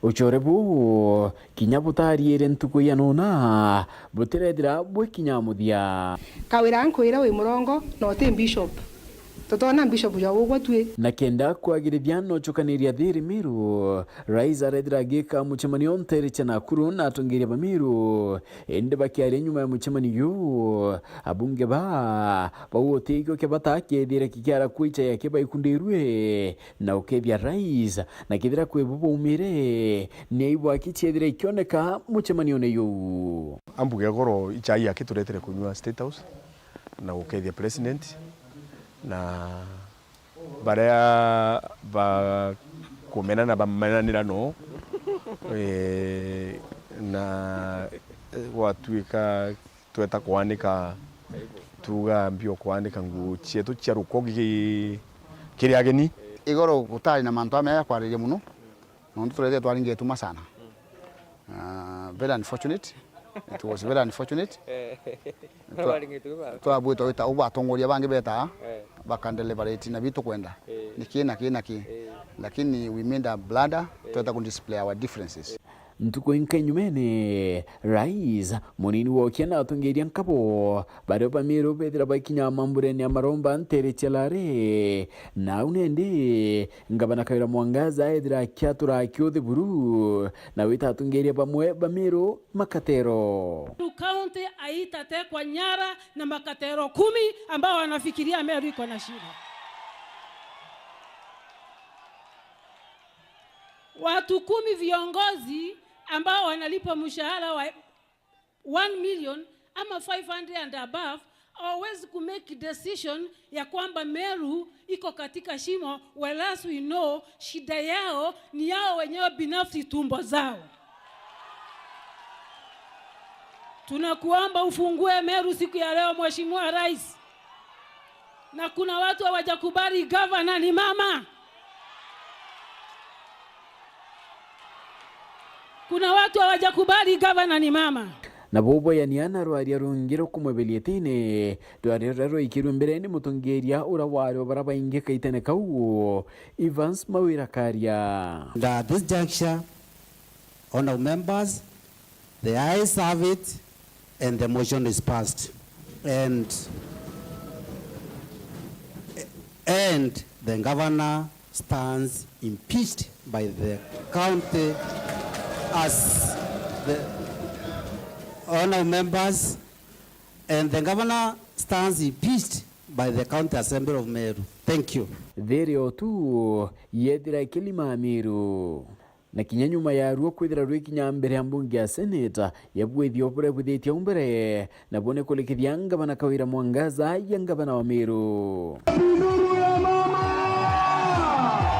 Uchore buu kinya butariire ntuku ianona butirethira bwikinya muthia. Kawira nkwire wi murongo na uti bishop. Tutona bishop jwa ugwe twi. Na kenda kwagirithia na uchukaniria thiri Meru, Rais arethira agika mucemanio ntere cia Nakuru na atongeria ba Meru. Indi bakiaria nyuma ya mucemanio juu, abunge ba bauga uti ikio kia bata kiethire kikiara kwicha ya kia baikundirue. Na ukethia Rais, na kethira kwi bo baumire, ni aibu aki ciethira ikioneka mucemanione juu. Ambuge goro ichai aki turetere kunywa State House na gukethia President na baria bakumena na bamenanira no eh, na gwatuika tweta kwanika tuga mbio kwanika nguo cietu cia rukogi kiri ageni. Igoro gutari na mantu amea ya kwariria muno, nontu turethire twaringetuma sana. Ah, very unfortunate. It was very unfortunate. Twabwitwa wita ubu atongoria bangi betaa bakandeliberate na bitu kwenda niki na ki na ki, lakini we made a blunder, tweta ku display our differences. Ntuku inka inyumene, Rais, munini wokia na atongeria nkabo baria ba Meru bethira baikinya mamburene ya maromba ntere cia Lare. Na au nende, Ngavana Kawira Mwangaza ethira akiatura akiuthi buru na wita atongeria bamwe ba Meru makatero. Meru County haitatekwa nyara na makatero kumi ambao wanafikiria Meru iko na shida. Watu kumi viongozi ambao wanalipwa mshahara wa one million ama five hundred and above hawawezi ku make decision ya kwamba Meru iko katika shimo, whereas we know shida yao ni yao wenyewe binafsi, tumbo zao. Tunakuomba ufungue Meru siku ya leo, Mheshimiwa Rais. Na kuna watu hawajakubali gavana ni mama. Kuna watu hawajakubali gavana ni mama. Na bubweyania na rwaria rungi rukumweberia itine, rwaria ruria rwaikirwe mbere ni mutongeria uria wari o bara baingi kaitene kau, Evans Mawira Karia. And at this juncture, honourable members, the ayes have it and the motion is passed. And, and the governor stands impeached by the county as the honourable members, and the governor stands impeached by the County Assembly of Meru. Thank you. Thiri o tu yethira ikilima Meru. Na kinya nyuma ya ruo kwithira rwikinya mbere ya mbunge ya Senate, ya bwithio buria bwithitie au mbere, nabwo ni kurikithia ngavana Kawira Mwangaza ya ngavana wa Meru.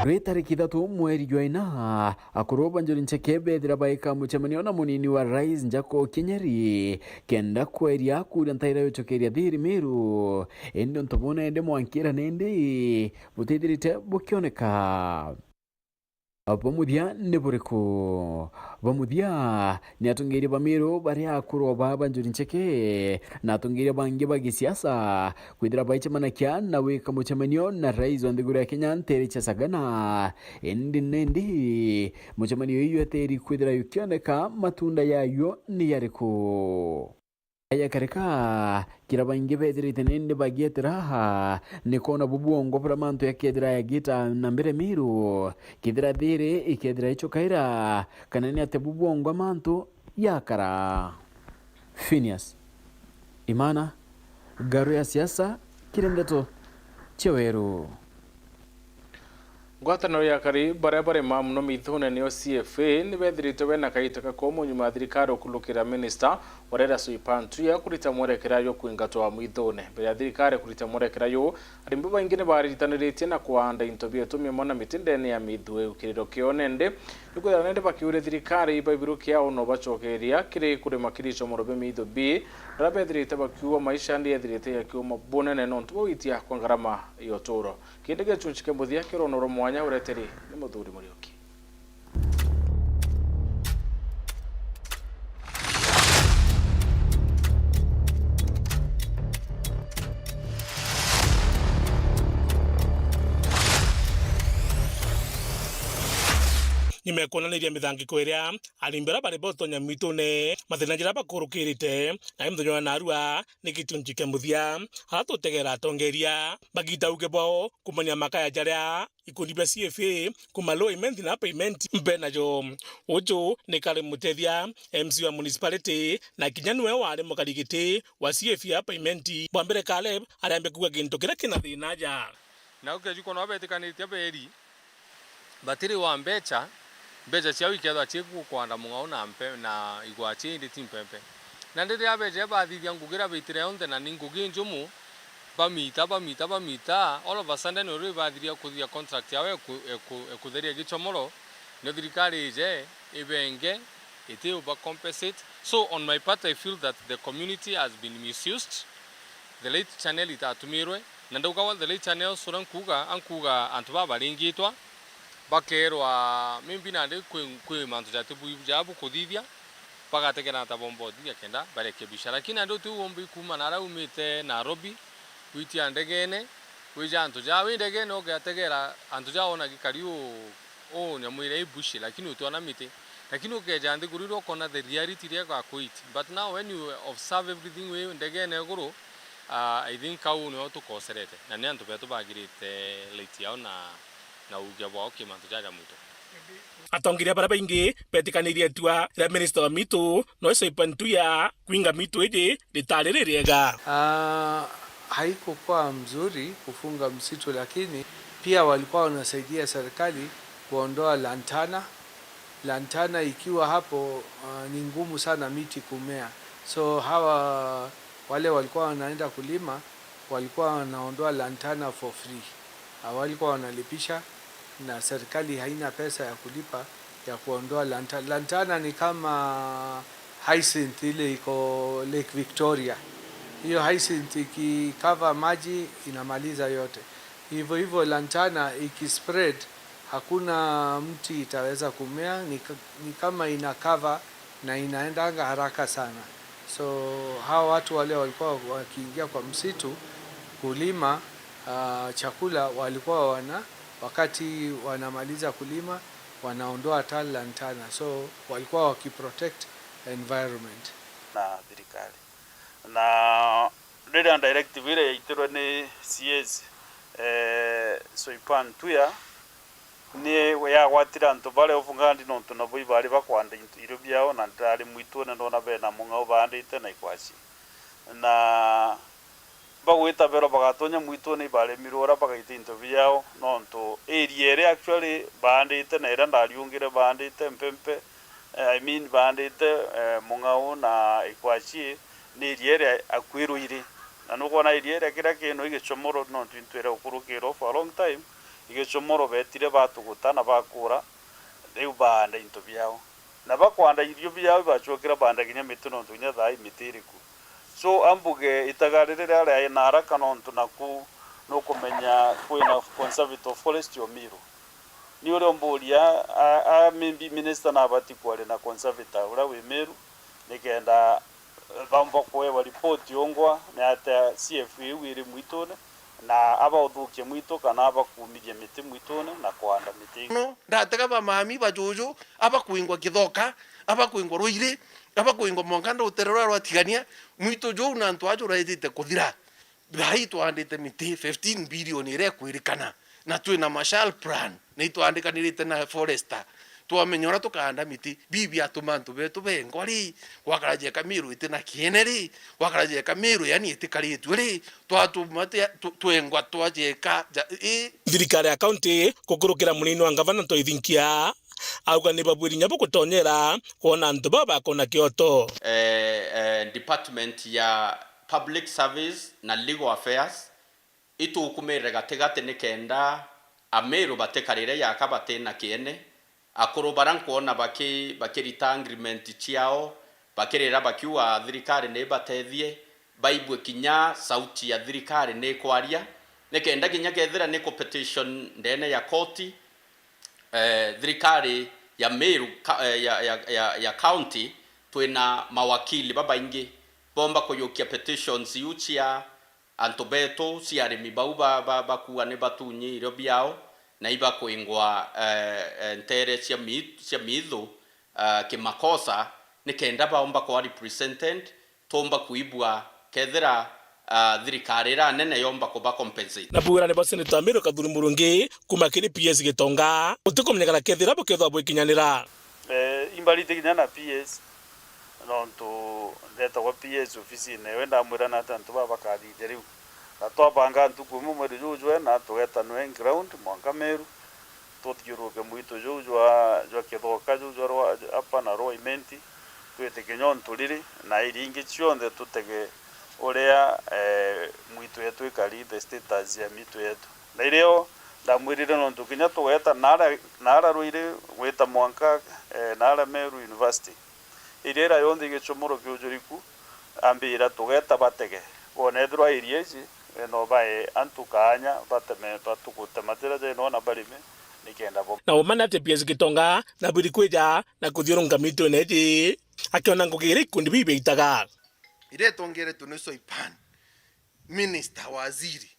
Rwi tariki ithatu mweri jwa ina, akuru ba Njuri Ncheke bethira baika mucemanio na munini wa rais Njako Kinyeri, kenda kweria kuria ntaira yucokeria thiri Meru. Indi untu buu nende mwankira nindi butithirite bukioneka. Bwa muthia ni buriku? Bwa muthia ni atongeria ba Meru baria akuru o baa ba Njuri Ncheke na atongeria bangi ba gisiasa kwithira baicemanakia na wika mucemanio na rais wa nthiguru ya Kenya ntere cia Sagana. Indi nindi mucemanio iyu eteri kwithira yukioneka matunda yayo ni yariku? Yakarika, kira baingi bethirite nindi bagietera aha, ni kwona bu bwongo buria mantu yakethira yagita na mbere Meru, kethira thiri ikethira icukaira, kana ni atia bu bwongo mantu yakara. Phineas Imana, Ngaru ya Siasa, kiri ndeto cia Weru. Ngwataniro ya akari baria barima mono mithune niyo C F A ni bethiritwe bena kaita gakuu nyuma ya thirikari ukurukira minista wa riera Soipan Tuya kurita mwerekera yo kwingatwa mithune. Mbere ya thirikari kurita mwerekera yo, arimi babaingi ni baritaniritie na kuanda into bietu miamwe na miti ndene ya mithue. Ukiriro kione ndi, ni kwithira nende bakiuria thirikari baibirukia au no bacokeria kiri kurima kiri icomoro bia mithu bi, baria bethirite bakiuga maisha ndi yethirite yakiuma bunene nontu bwa gwitia kwa ngarama ya uturo. Kindi gichunchi kia muthia kia rwono rwa mwanya ureteri ni Muthuri Muriuki. Nimekwonaniria mithangiko iria arimi baria bari botonya mwitune, mathina jaria bakurukirite, na muthenya wa narua ni gichunchi kia muthia. Ara tutegera atongeria bagita uge bwao kumania makaya jaria ikundi bia C F A kuma low payment na payment mbe najo. Uju ni Kale Mutethia, M C wa municipality, na kinya niwe wari mukarigiti wa C F A payment. Bwa mbere Caleb ariambia kuuga gintu kiria kina thina aja. Na ukeju kwona betikanitie beri, batiri wa mbecha, mbecha ciao ikethwa ciku kwanda mung'ao na mpe-, na igwa cie indi ti mpempe. Na ndiria beje bathithia ngugi iria bitire yonthe na ni ngugi njumu, bamita, bamita, bamita, all of a sudden uri bathiria kuthithia contract yao eku-, eku-, ekutheria gichomoro, nio thirikari ije ibenge, iti over compensate. So on my part, I feel that the community has been misused. The late Chanel itatumirwe, na ndauga the late Chanel uria nkuuga, ankuuga antu baba baringitwa, bakeerwa maybe nandi kwi, kwi mantu jatibu ja bukuthithia, bagategera ata bomba uthithia kenda barekebisha. Lakini nandi uti umbi kuuma naria umite Nairobi, witia ndegene, wija antu ja, wi ndegene ugategera antu ja wona gikari u, u nyamu iria i bushi, lakini utiona miti. Lakini ukeja nthiguru iria ukona the reality iria igakwit. But now when you observe everything wi ndegene iguru, ah, I think au nio tukoserete. Na ni antu betu bagirite late yao na na uugia bwao ki mantu jaja mwitu. Atongeria baria baingi betikanirie itua ria minista wa mitu, noe Soipan Tuya, kwinga mitu iji ritari ririega. Ah, haikukuwa mzuri kufunga msitu, lakini pia walikuwa wanasaidia serikali kuondoa lantana. Lantana ikiwa hapo, ah, ni ngumu sana miti kumea. So hawa wale walikuwa wanaenda kulima walikuwa wanaondoa lantana for free. Hawalikuwa wanalipisha, na serikali haina pesa ya kulipa ya kuondoa lanta-, lantana ni kama hyacinth ile iko Lake Victoria. Hiyo hyacinth ikicover maji inamaliza yote. Hivyo hivyo lantana ikispread, hakuna mti itaweza kumea, ni ka-, ni kama ina cover na inaendanga haraka sana. So, hawa watu wale walikuwa wakiingia kwa msitu kulima, ah, chakula, walikuwa wana-, wakati wanamaliza kulima, wanaondoa hata lantana. So, walikuwa wakiprotect environment. Na thirikari. Na riria directive iria yaitirwe ni C As, eh, Soipan Tuya, ni yagwatire antu baria ufungandi nontu nabo ibari bakwanda into, irio biao, na ndari mwitune ndona bena mung'ao baandite na ikwaci. Na bagwita berwa bagatonya mwitune ibaremirwe uria bagaita into biao, nontu area iria actually baandite na iria ndariungire baandite mpempe, eh, I mean baandite, eh, mung'ao na ikwaci, ni area iria akuirwe iri. Na nukwona area iria kiria kino igicomoro nontu into iria ukurukirwe for a long time, igicomoro betire batuguta na bakura, riu baanda into biao. Na bakwanda irio biao ibacokera baanda kinya miti nontu kinya thaa ii miti iri ku. So, ambuge itaga riri riria riae na haraka nontu naku nukumenya kwina Conservator of Forest o Meru. Ni uria umburia, a, a, maybe minister nabati kwaria na Conservator uria wi Meru, nikenda baumba kuewa ripoti ungwa ni atia C F A iu iri mwitune, na abauthukie mwitu kana abakumithia miti mwitune na kwanda miti ingi. No, ndatega bamami bajuju, abakwingwa Kithoka, abakwingwa Ruiri, abakwingwa mwanka rutere ruria rwa Tigania, mwitu juu na antu aju raitite kuthira. Thaa ii twandite miti fifteen billion iria ikwirikana, na twina Marshall Plan, na itwandikanirite na Forester. Twamenya uria tukaanda miti, bibi atuma antu betu bengwa ri, gwakara jeka Miru itina kiene ri, gwakara jeka Miru yani itikaritue ri, twatuma tia-, tu-, twengwa twajeka ja-, i. Thirikari ya kaunti kukurukira munini wa ngavana Ntoi Thinkia, auga ni babwiri inya bugutonyera kwona antu baba bakona kioto. Eh, eh, department ya public service na legal affairs itukumirire gatigati nikenda Amiru batikarire yaka batina kiene, akuru baria nkwona baki-, bakirita agreement ciao, bakirira bakiuga thirikari ni ibatethie, baibue kinya sauti ya thirikari ni ikwaria, nikenda kinya kethira ni ku petition ndene ya koti, eh, thirikari ya Miru ka-, eh, ya, ya, ya, ya county, twina mawakili babaingi bomba kuyukia petitions iu cia antu betu, cia arimi bau ba, ba, bakuuga ni batunyi irio biao, na ibakwingwa, eh, eh, ntere cia mi-, cia miithu, eh, kimakosa, nikenda baomba kwa represented, tuumba kuibua kethira, ah, thirikari iria nene yomba kuba compensate. Na bwira nibo Senator Amiru Kathuri Murungi kuuma kiri P S Gitonga, gutikumenyekana kethira bukethirwa bwikinyanira. Eh, imbarite kinya na P S, nontu ndetagwa P S ofisine, we ndamwira na ati antu baba bakathithia riu. Na twabanga ntuku imwe mweri juu jwena, tugetanwe ground mwanka Meru, tuthiuruke mwitu juu jwa, jwa Kithoka, juu jwa Rwa-, Apa na Rwa Imenti, twite kinya untu riri, na iria ingi cionthe tutege uria, eh, mwitu yetu ikari, the status ya mitu yetu. Na irio ndamwirire nontu kinya tugeta nara, nara Ruiri gwita mwanka, eh, nara Meru University. Iria ira yonthe igicumuro kiujuriku, ambira tugeta batege. Bona ethirwa iria ici, no bae antu kaanya bateme, batugutematira jaino na barime, nikenda bo. Na umane ati P S Gitonga na bwiri kwija na kuthiurunka mitune iji, akiona ngugi iria ikundi biu biaitaga. Iria itongeretwe ni Soipan, minister, waziri,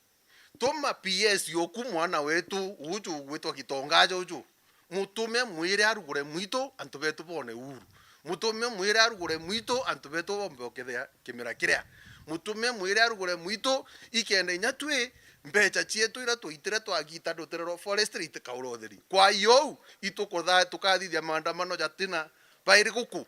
tuma P S yoku mwana wetu uju ugwitwa Gitonga juju. Mutume mwire arugure mwitu antu betu bone uhuru. Mutume mwire arugure mwitu antu betu bombe ukethea kimera kiria. Mutume mwire arugure mwitu ikenda inya twi mbecha cietu iria twaitire twagita rutere rwa forestry itikaura utheri. Kwa hiyo uu, itukutha-, tukathithia maandamano jatina bairi guku.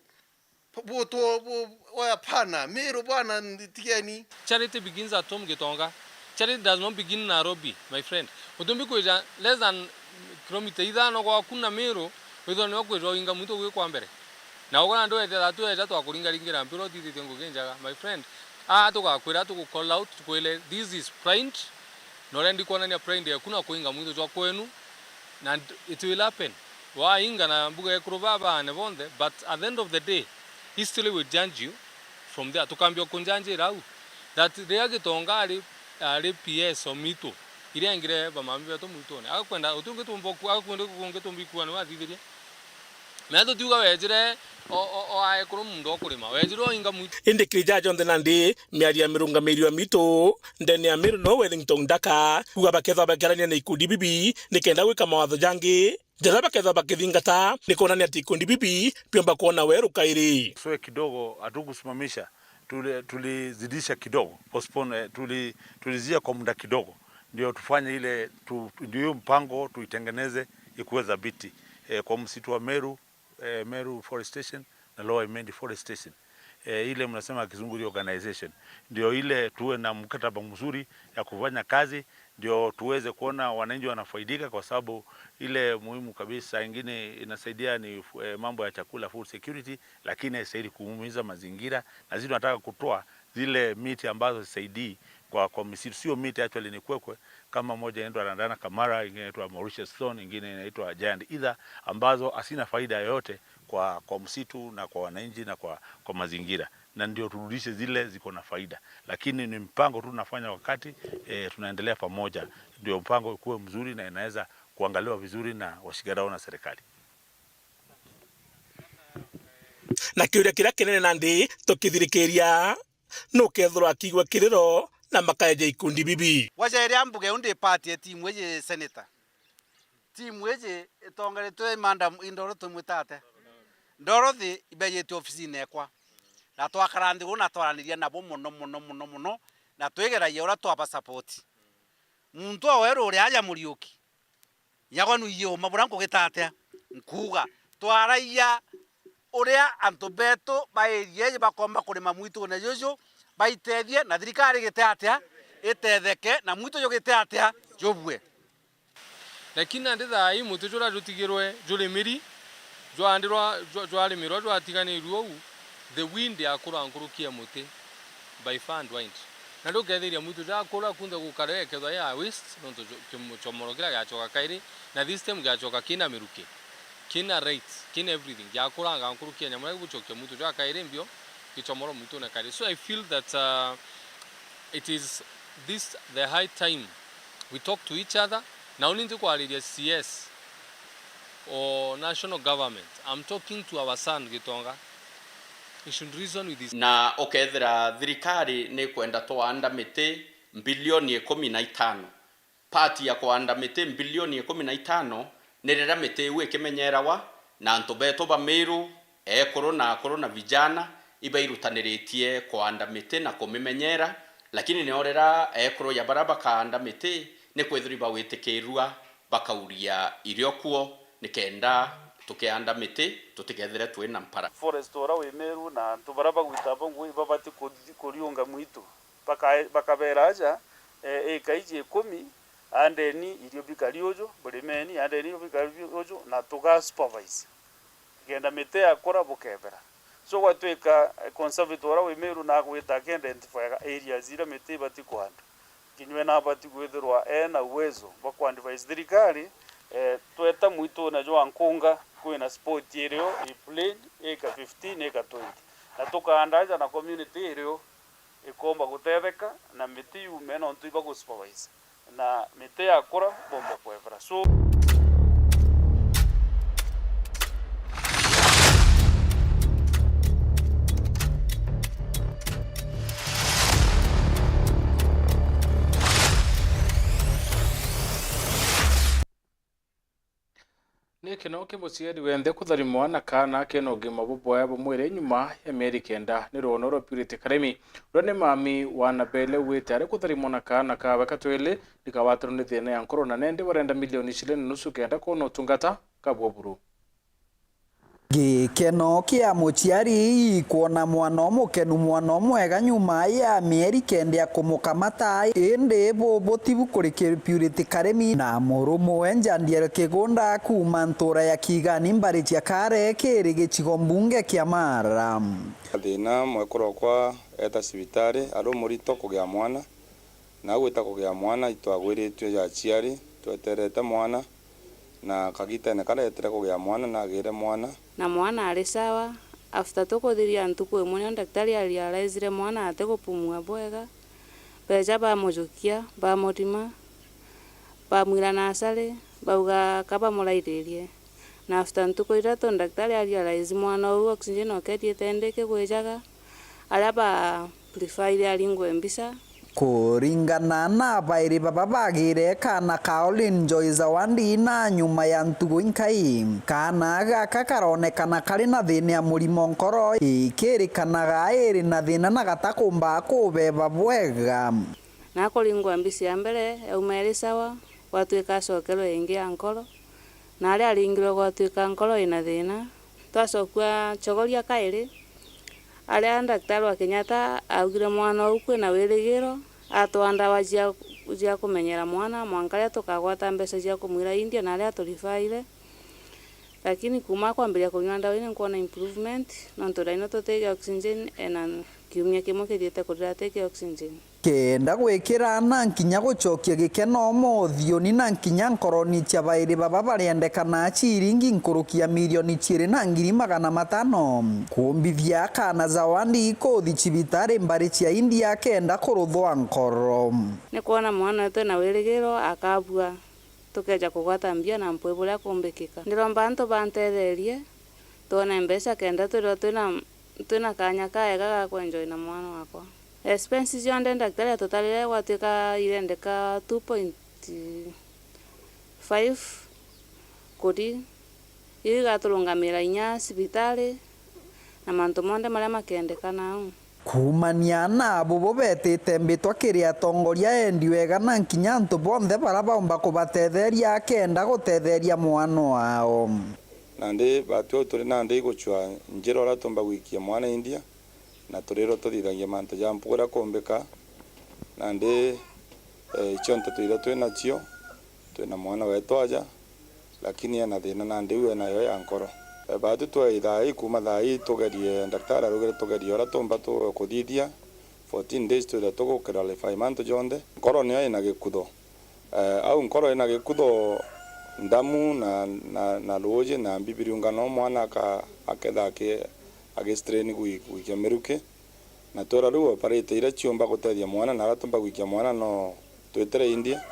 Bu-, bu-, tu-, bu-, we hapana, Meru bwana, ndi-, tigeni. Charity begins at home, Gitonga. Charity does not begin in Nairobi, my friend. Utumbi kwija less than kilomita ithano gwaku na Meru, withirwa niwe kwija uinga muntu gwikwa mbere. Na ugwe nandi wethira tu eja twakuringaringira mpira utithithie ngugi njega, my friend. Aa tugakwira, tugu call out, tukwire, this is pride. Na urendi kwonania pride yaku na kuinga muntu jwa kwenu, na it will happen. Wainga na mbuga ekuru baba ane bonthe, but at the end of the day, history will judge you from there. Tukambia kunjanjira au that riria Gitonga ari, ari P S o mitu, iria engire bamami betu mwitune. Agakwenda utungi tumbo ku-, agakwenda kungi tumbi kuwa ni wathithirie. Na tutiuga wejire o, o, o ae kuru muntu okurima, wejire oinga mwitu. Indi kiri jaja jonthe nandi, miario ya mirungamiri wa mitu ndene ya Meru no Wellington Ndaka, kuuga bakethwa bakiarania na ikundi bibi nikenda gwika mawatho jangi jaria bakethwa bakithingata, ni kuonania ati ikundi bibi biomba kwona weru kairi. Soe kidogo, hatukusimamisha, tuli-, tulizidisha kidogo, postpone, eh, tuli-, tulizia kwa muda kidogo, ndio tufanye ile tu-, ndio hiyo mpango tuitengeneze ikuwe dhabiti, eh, kwa msitu wa Meru, eh, Meru Forest Station na Lower Imenti Forest Station. Eh, ile mnasema kizungu reorganization. Ndio ile tuwe na mkataba mzuri ya kufanya kazi, ndio tuweze kuona wananchi wanafaidika, kwa sababu ile muhimu kabisa ingine inasaidia ni, eh, mambo ya chakula, food security, lakini haisaidii kuumiza mazingira, na sisi tunataka kutoa zile miti ambazo zisaidii kwa, kwa misitu. Sio miti actually, ni kwekwe, kama moja inaitwa Randana Kamara, ingine inaitwa Mauritius Thorn, ingine inaitwa Giant Heather, ambazo hazina faida yoyote kwa, kwa msitu na kwa wananchi na kwa, kwa mazingira. Na ndio turudishe zile ziko na faida. Lakini ni mpango tu tunafanya wakati, eh, tunaendelea pamoja. Ndio mpango ikuwe mzuri na inaweza kuangaliwa vizuri na washikadau na serikali. Na kiuria kiria kinene nandi tukithirikiria, nukethirwa akigua kiriro na makaeja ikundi bibi. Wacha iria mbuga iu ndipatie timu iji senator. Timu iji itongeretwe i madam i Dorothy Mwitate. Dorothy ibejete ofisine ekwa. Na twakara nthiguru na twaraniria nabo mono, mono, mono, mono, na twigeragia uria twaba support. Muntu o weru uria aja Muriuki, nyagwe nuiye uma buria nkugita atia? Nkuuga, Twaragia uria antu betu ba area iji bakomba kurima mwitune juju, baitethie na thirikari igite atia? Itetheke, na mwitu jugite atia? Jubue. Lakini nandi thaa ii muti juria jutigirwe jurimiri, jwandirwa, jwa-, jwarimirwa, jwatiganirue uu, the wind yakura nkuruki ya muti by far and wide. Na ndukethiria mwitu jakura kunthe gukare ekethwa ya waste, nontu ju-, kimu-, chomoro kiria giachoka kairi, na this time giachoka kina miruki, kina rates, kina everything. Giakuranga nkuruki ya nyamu iria iguchokia mwitu jwa kairi mbio, gichomoro mwitune kairi. So I feel that, uh, it is this the high time we talk to each other. Na uni ntikwariria C S or national government. I'm talking to our son Gitonga. He should reason with his. Na ukethira thirikari ni kwenda twanda miti mbilioni ikumi na itano, part ya kwanda miti mbilioni ikumi na itano ni riria miti iu ikimenyerawa na antu betu ba Meru, ekuru na akuru na vijana, ibairutaniritie kwanda miti na kumimenyera, lakini nio riria ekuru ya baria bakaanda miti ni kwithirwa ibawitikiirua bakauria irio kuo, nikenda tukianda miti tutikethire twi na mpara. Forest uria wi Meru na antu baria bagwita bo ngugi ibabati kuri-, kuriunga mwitu. Baka-, bakabera aja, eh, ika iji ikumi, andeni irio bikari uju, burimeni, andeni irio bikari uju, na tuga supervise. Kenda miti yakura bukebera. So gwatwika, eh, conservator uria wi Meru nagwita aki identifyaga areas iria miti ibati kwandwa. Kinyua nabati kwithirwa ena uwezo bwa ku advise thirikari, eh, tweta mwitune jwa Nkunga, kwina spot irio i plain, ika fifteen, ika twenty. Na tukaanda aja na community irio ikomba gutetheka na miti yume nontu iba gu supervise. Na miti yakura, bombe kwebera. So, ni kino ki muciari wenthe kutharimwa na kaana kena ugima bubwega bwa mwiri nyuma ya mieri kenda ni rwono rwa Purity Karimi. Uria ni mami wa Nabele wite ari kutharimwa na kaana kawe ka twili, nikawatirwe ni thina ya nkoro, na nendi barenda milioni ciri na nusu kenda kwona utungata kabwa buru. Gikeno kia muciari kwona mwana umukenu, mwana umwega nyuma ya mieri kenda ya kumukamata, indi bubu tibu kuri ki Purity Karimi na murumuwe Jandiel Kigunda kuuma ntura ya Kigani, mbari cia Kare, kiri gicigo mbunge kia Mara. Thina, mwekuru okwa eta cibitari, ari umurito kugia mwana. Na agwita kugia mwana, itwagwiritue ja aciari, tweterete mwana, na kagitene karia etire kugia mwana, nagire mwana. Na mwana ari sawa. After tukuthiria ntuku imwe, nio daktari arealizire mwana atigupumua bwega. Beja bamujukia, bamurima, bamwira nasari, bauga kabamurairirie. Na after ntuku ithatu, daktari arealize mwana uu oxygen okethiite ndiki gwijaga, aria ba prefer aringwe mbica. Kuringana na bairi baba bagire kaana ka Olin Joy Zawandi na nyuma ya ntugu inkai, kaana gaka karonekana kari na thina ya murimo nkoro, ikirikanaga iri na thina na gatakumba kubeba bwega. Na akuringwa mbica ya mbere, yauma iri sawa, gwatwika acokerwe ingi ya nkoro. Na aria aringirwe gwatwika nkoro ina thina. Twacokua chogoria kairi, aria daktari wa Kenyatta augire mwana uu kwina wirigiro, atwaa ndawa cia, cia kumenyera mwana, mwanka aria tukagwata mbeca cia kumwira India, na aria aturifaire. Lakini kuuma akwambiria kunywa ndawa ii, ni nkwona improvement, nontu ndaino tutigia oxygen, ena kiumia kimwe kithiite kuthira atikia oxygen. Kenda gwikira na nkinya gucokia gikeno mothioni na nkinya nkoroni cia bairi baba bariendekana ciringi nkuruki ya milioni ciiri na ngiri magana matano. Kumbithia kaana Zawandi kuthi cibitari mbari cia India kenda kuruthwa nkoro. Ni kwona mwana wetu ena wirigiro akabua, tukeja kugwata mbia na mpwi buria kumbikika. Ndiromba antu bantetherie, twone mbeca kenda twithirwa twina, twina kanya kaega ga kwenjoy na mwana wakwa. Expenses cionthe daktari atutarire gwatwika irendeka two point five kuri, iu igaturungamira inya cibitari na mantu monthe maria makendekana au. Kuumania na bubu betite mbitwa kiri atongoria endi wega na nkinya antu bonthe baria baumba kubatetheria kenda gutetheria mwana wao. Nandi baatwi au turi nandi igucua njira uria tuumba gwikia mwana India, na turirwa tuthithagia mantu ja mpugu uria kuumbika. Nandi, eh, cionthe twithirwa twi nacio, twina mwana weetu aja, lakini ena thina nandi u enayo ya nkoro. Eh, baatwi twa thaa ii, kuuma thaa ii tugerie, daktari araugire tugerie uria tuumba tu-, kuthithia, fourteen days twithirwa tugu-clarify mantu jonthe. Nkoro niyo ina gikutho. Eh, au nkoro ina gikutho, ndamu na, na, na ruuji na mbibiriunga, no mwana aka-, aketha aki-, agistrain gwi-, gwikia miruki. Na twira riu operate iria ciumba gutethia mwana na aria tumba gwikia mwana no twitire India.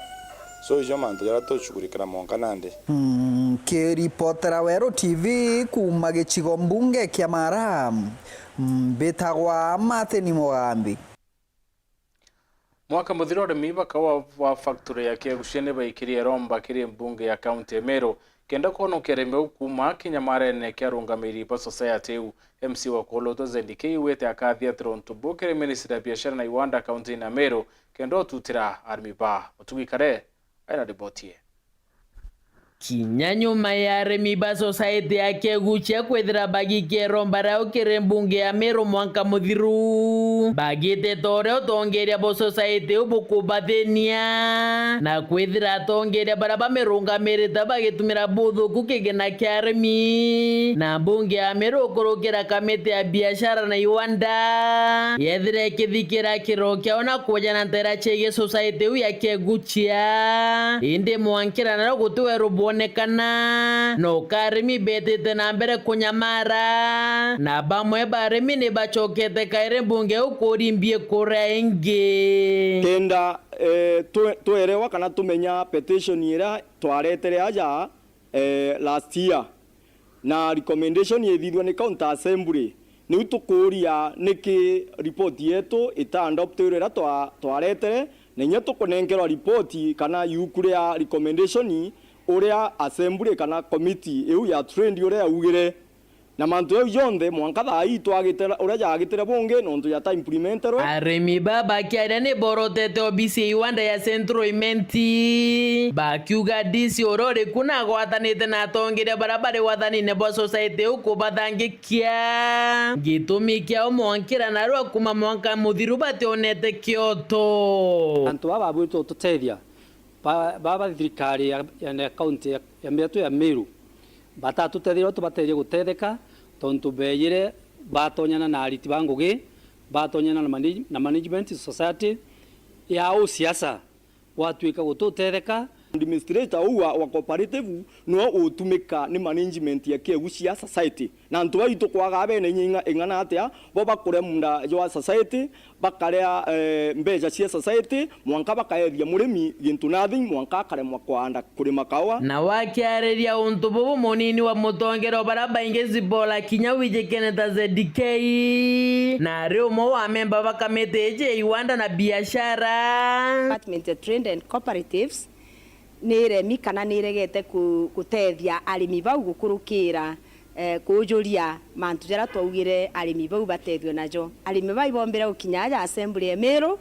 So ijo mantu jaria tucukurikira mwanka nandi. Nkiripotera Weru T V kuuma gicigo mbunge kia Mara, mbitagwa Martin Mugambi. Mwaka muthiru, arimi ba kaua ba factory ya Kiegucia ni baikirie iromba kiri mbunge ya kaunti ya Meru kenda kwonokia arimi bau kuuma kinyamarene kia arungamiri ba society iu. M C wa Kolotwa Zeddy K augite akathiatira untu buu kiri ministry ya biashara na iwanda kaunti ya Meru kenda ututira arimi ba. Mutugi Kare aina riboti ii. Kinya nyuma ya arimi ba society ya Kiegucia kwithira bagikia iromba riao kiri mbunge ya Meru mwanka muthiru, bagiteta uria utongeria bwa society iu bukubathinia, na kwithira atongeria baria bamirungamirite bagitumira buthuku kigina kia arimi, na mbunge ya Meru ukurukira kamiti ya biashara na iwanda yethira ikithikira kiriro kiao na kwojana nteera ciegie society iu ya Kiegucia. Indi mwankira nario guti weru bwonekana, na ukarimi betite na mbere kunyamara, na bamwe ba arimi ni bacokete kairi mbunge iu kurimbie kuria ingi. Kenda, eh, twe-, twerewa kana tumenya petition iria twaretere aja, eh, last year, na recommendation ithithua ni County Assembly. Niu tukuuria niki report yetu ita adoptirwe iria twa-, twaretere, na inya tukunenkerwa report kana yuku ria recommendation uria assembly kana committee iu ya trade uria yaugire. Na mantu jau jonthe mwanka thaa ii twagitira uria jagitire bungi nontu jata implementerwe. Arimi ba bakiaria ni borotete obisi ya iwanda ya Central Imenti, bakiuga D C uria uri ku na agwatanite na atongeria baria bari wathanine bwa society iu kubathangikia. Gitumi kiao mwankira narua kuuma mwanka muthiru bationete kioto. Antu baba babwirite ututethia, ba-, baba thirikari ya, ya, ya kaunti ya, ya yetu ya Meru, batatutethia uria tubaterie gutetheka, tontu beejire batonyana na ariti ba ngugi, batonyana na manage-, na management society ya usiasa, gwatuika gututetheka. Administrator uu wa, wa cooperative nwe utumika ni management ya Kiegucia society. Na antu baitu kwaga bene inya ing'a-, ing'ana atia, bo bakuria munda jwa society, bakarea, eh, mbeca cia society, mwanka bakaethia murimi gintu nothing, mwanka akaremwa kwanda kurima kaua. Na wakiariria untu bubu, munini wa mutongeria o baria baingi Zibola Kinya wijikene ta Z D K, na ari umwe wa memba ba kamiti iji ya iwanda na biashara. Department ya Trade and Cooperatives ni iremi kana ni iregete ku-, gutethia arimi bau gukurukira, eh, kuujuria mantu jaria twaugire arimi bau batethue najo. Arimi bau ibombire gukinya aja assembly ya Meru,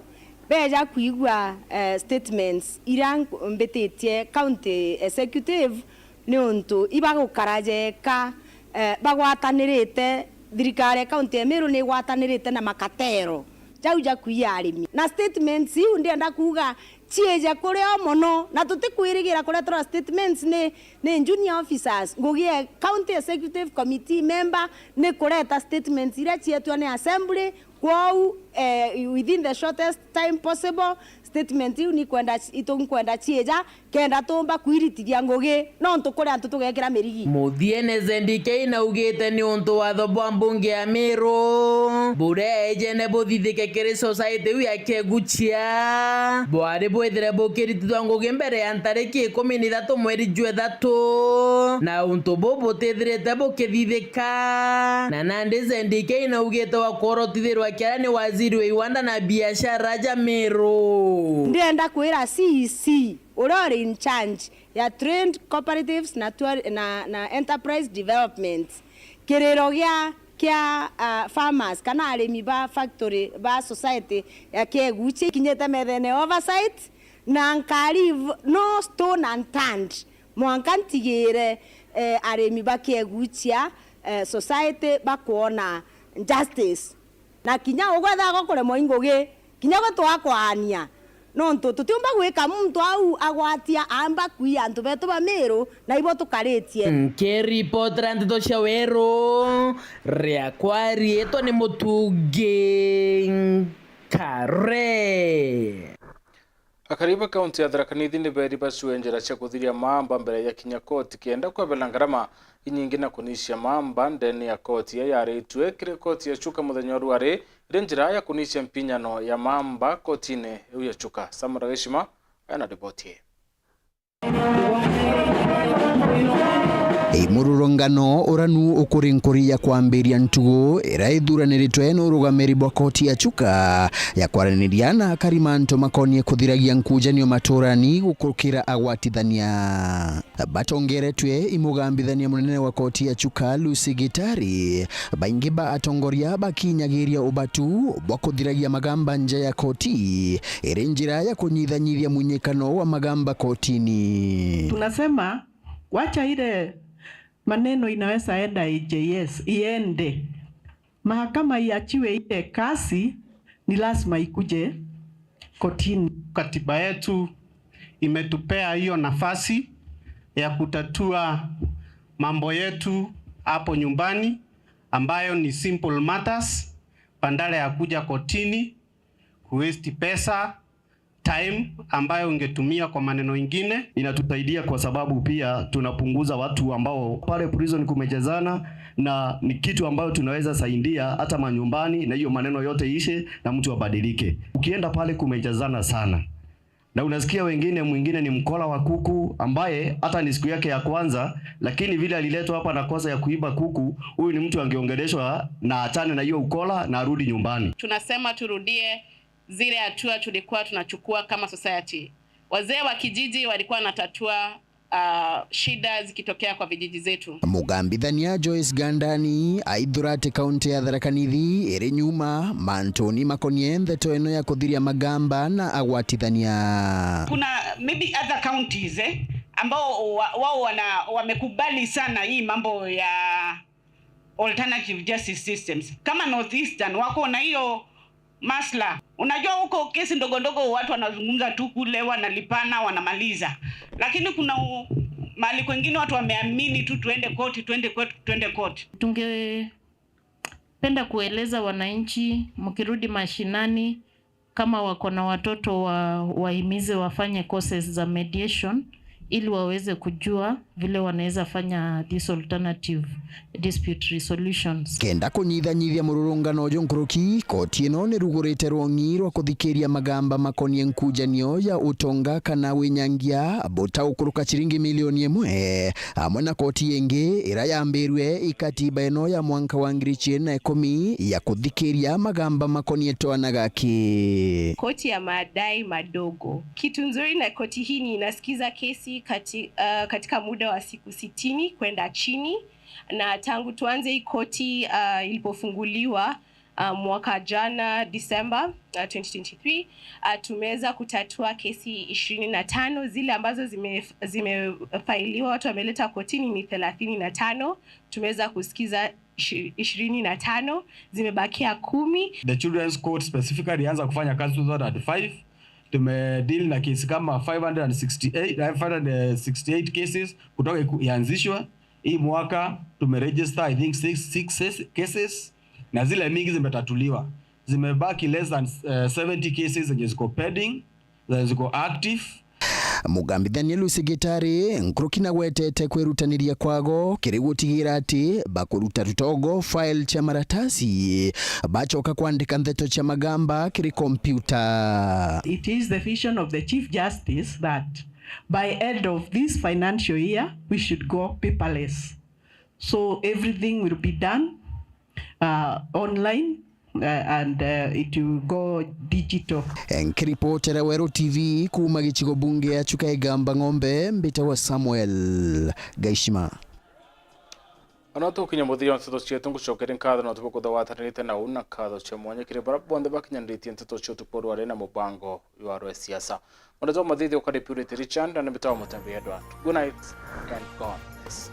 beja kwigua, eh, statements iria nk-, mbititie county executive, niuntu ibagukara jeka, eh, bagwatanirite, thirikari ya county ya Meru ni igwatanirite na makatero jau ja kwiya arimi. Na statements iu ndienda kuuga ciije kuri o mono, na tutikwirigira kureterwa statements ni, ni junior officers. Ngugi ya county executive committee member ni kureta statements iria cietwa ni assembly. Kwou, eh, within the shortest time possible, statement iu ni kwenda, itu nkwenda ciija, kenda tuumba kwiritithia ngugi, nontu kuri antu tugekira mirigi. Muthiene Z D K naugite ni untu watho bwa mbunge ya Meru buria ejene buthithike kiri society iu ya Kiegucia, bwari bwithire bukiritithwa ngugi mbere ya ntariki ikumi na ithatu mweri jwa ithatu, na untu buu butithirite bukithithika. Na nandi Z D K naugite wa kworotithirwa kiara ni waziri wa iwanda na biashara ja Meru. Ndienda kwira C E C uria uri in charge ya Trade, Cooperatives na Tour-, na, na Enterprise Development, kiriro gia, kia, ah, farmers kana arimi ba factory ba society ya Kiegucia ikinyite methene ya oversight, na nka leave no stone unturned mwanka ntigire, eh, arimi bakiegucia, eh, society bakwona justice. Na kinya ugwethaga kuremwa ingugi, kinya gwe twakwaania. Nontu tutiumba gwika muntu au agwatia amba kuia antu betu ba Miru, na ibo tukaritie. Nkiripotera nteto cia Weru, riakwa riitwa ni Mutungi Nkare. Akari ba kaunti ya Tharaka Nithi ni beeri bacue njira cia kuthiria maamba mbere ya kinya koti kenda kwebela ngarama inyingi na kunicia maamba ndene ya koti ya yaritue kiri koti ya Chuka muthenya wa rwari iri njira ya kunicia mpinyano ya maamba kotini iu ya Chuka. Samuel Gishima ena riboti ii. Imururungano uranu ukuri nkuri ya kwambiria ntugu iria ithuraniritwe n'urugamiri bwa koti ya Chuka ya kwaraniria na akari mantu makonie kuthiragia nkujanio maturani gukurukira agwatithania. Batongeretue i mugambithania munene wa koti ya Chuka, Lucy Gitari, baingi ba atongoria bakinyagiria ubatu bwa kuthiragia magamba nja ya koti iri njira ya kunyithanyithia munyikano wa magamba kotini. Tunasema wacha ile maneno inaweza enda A J S iende. Mahakama iachiwe ile kasi, ni lazima ikuje kotini. Katiba yetu imetupea hiyo nafasi ya kutatua mambo yetu hapo nyumbani, ambayo ni simple matters, badala ya kuja kotini, kuwaste pesa, time ambayo ungetumia kwa maneno ingine. Inatusaidia kwa sababu pia tunapunguza watu ambao pale prison kumejazana, na ni kitu ambayo tunaweza saidia hata manyumbani, na hiyo maneno yote ishe na mtu abadilike. Ukienda pale kumejazana sana, na unasikia wengine, mwingine ni mkola wa kuku ambaye hata ni siku yake ya kwanza, lakini vile aliletwa hapa na kosa ya kuiba kuku, huyu ni mtu angeongeleshwa na achane na hiyo ukola na arudi nyumbani. Tunasema turudie zile hatua tulikuwa tunachukua kama society. Wazee wa kijiji walikuwa wanatatua, ah, shida zikitokea kwa vijiji zetu. Mugambithania Joyce Gandani aithura ati kaunti ya Tharaka Nithi iri nyuma mantuni makonie ndeto ino ya kuthiria magamba na agwatithania. Kuna maybe other counties, eh, ambao wa-, wao wana-, wamekubali sana hii mambo ya alternative justice systems. Kama North Eastern wako na hiyo masla. Unajua huko kesi ndogo ndogo watu wanazungumza tu kule, wanalipana, wanamaliza. Lakini kuna u-, mahali kwengine watu wameamini tu tuende koti, tuende koti, tuende koti. Tungependa kueleza wananchi, mkirudi mashinani, kama wako na watoto wa-, wahimize wafanye courses za mediation ili waweze kujua vile wanaweza fanya these alternative dispute resolutions. Kenda kunyithanyithia mururungano uju nkuruki, koti ino nirugurite rwong'i rwa kuthikiria magamba makonie nkujanio ya utonga kana winyangia buta gukuruka ciringi milioni imwe, amwe na koti ingi ira yambirwe i katiba ino ya mwanka wa ngiri ciiri na ikumi ya kuthikiria magamba makonie twana gaki. Koti ya madai madogo. Kitu nzuri na koti hii ni inasikiza kesi kati-, uh, katika muda wa siku sitini kwenda chini, na tangu tuanze hii koti, uh, ilipofunguliwa, uh, mwaka jana December, uh, twenty twenty-three, uh, tumeweza kutatua kesi ishirini na tano, zile ambazo zime-, zimefailiwa, watu wameleta kotini ni thelathini na tano, tumeweza kusikiza ishi-, ishirini na tano, zimebakia kumi. The Children's Court specifically ilianza kufanya kazi two thousand and five. Tumedeal na kesi kama five hundred and sixty-eight, eh, five hundred sixty-eight cases kutoka iku-, ianzishwa. Hii mwaka tumeregister, I think, six, six cases, na zile mingi zimetatuliwa. Zimebaki less than, eh, seventy cases zenye ziko pending, zenye ziko active. Mugambithania Lucy Gitari nkuruki nagwetete kwirutaniria kwago kiri gutigira ati bakuruta rutogo file cia maratasi bacoka kwandika ndeto cia magamba kiri kompiuta. It is the vision of the Chief Justice that by end of this financial year, we should go paperless. So everything will be done, uh, online, uh, and, uh, it will go digital. Nkiripotera Weru T V kuuma gicigo bunge ya Chuka Igamba Ng'ombe, mbitagwa Samuel Gaishima. Ona tukinya muthia wa nteto cietu, ngucokeria nkatho na tubukutha watanirite na uu na nkatho cia mwanya kiri bara bonthe bakinyanitie nteto cia utuku rwari na mubango jwa rwa siasa. Mwana jwa mathithi ukari Purity Richard, na mbitagwa Mutembi Edward. Good night and God bless.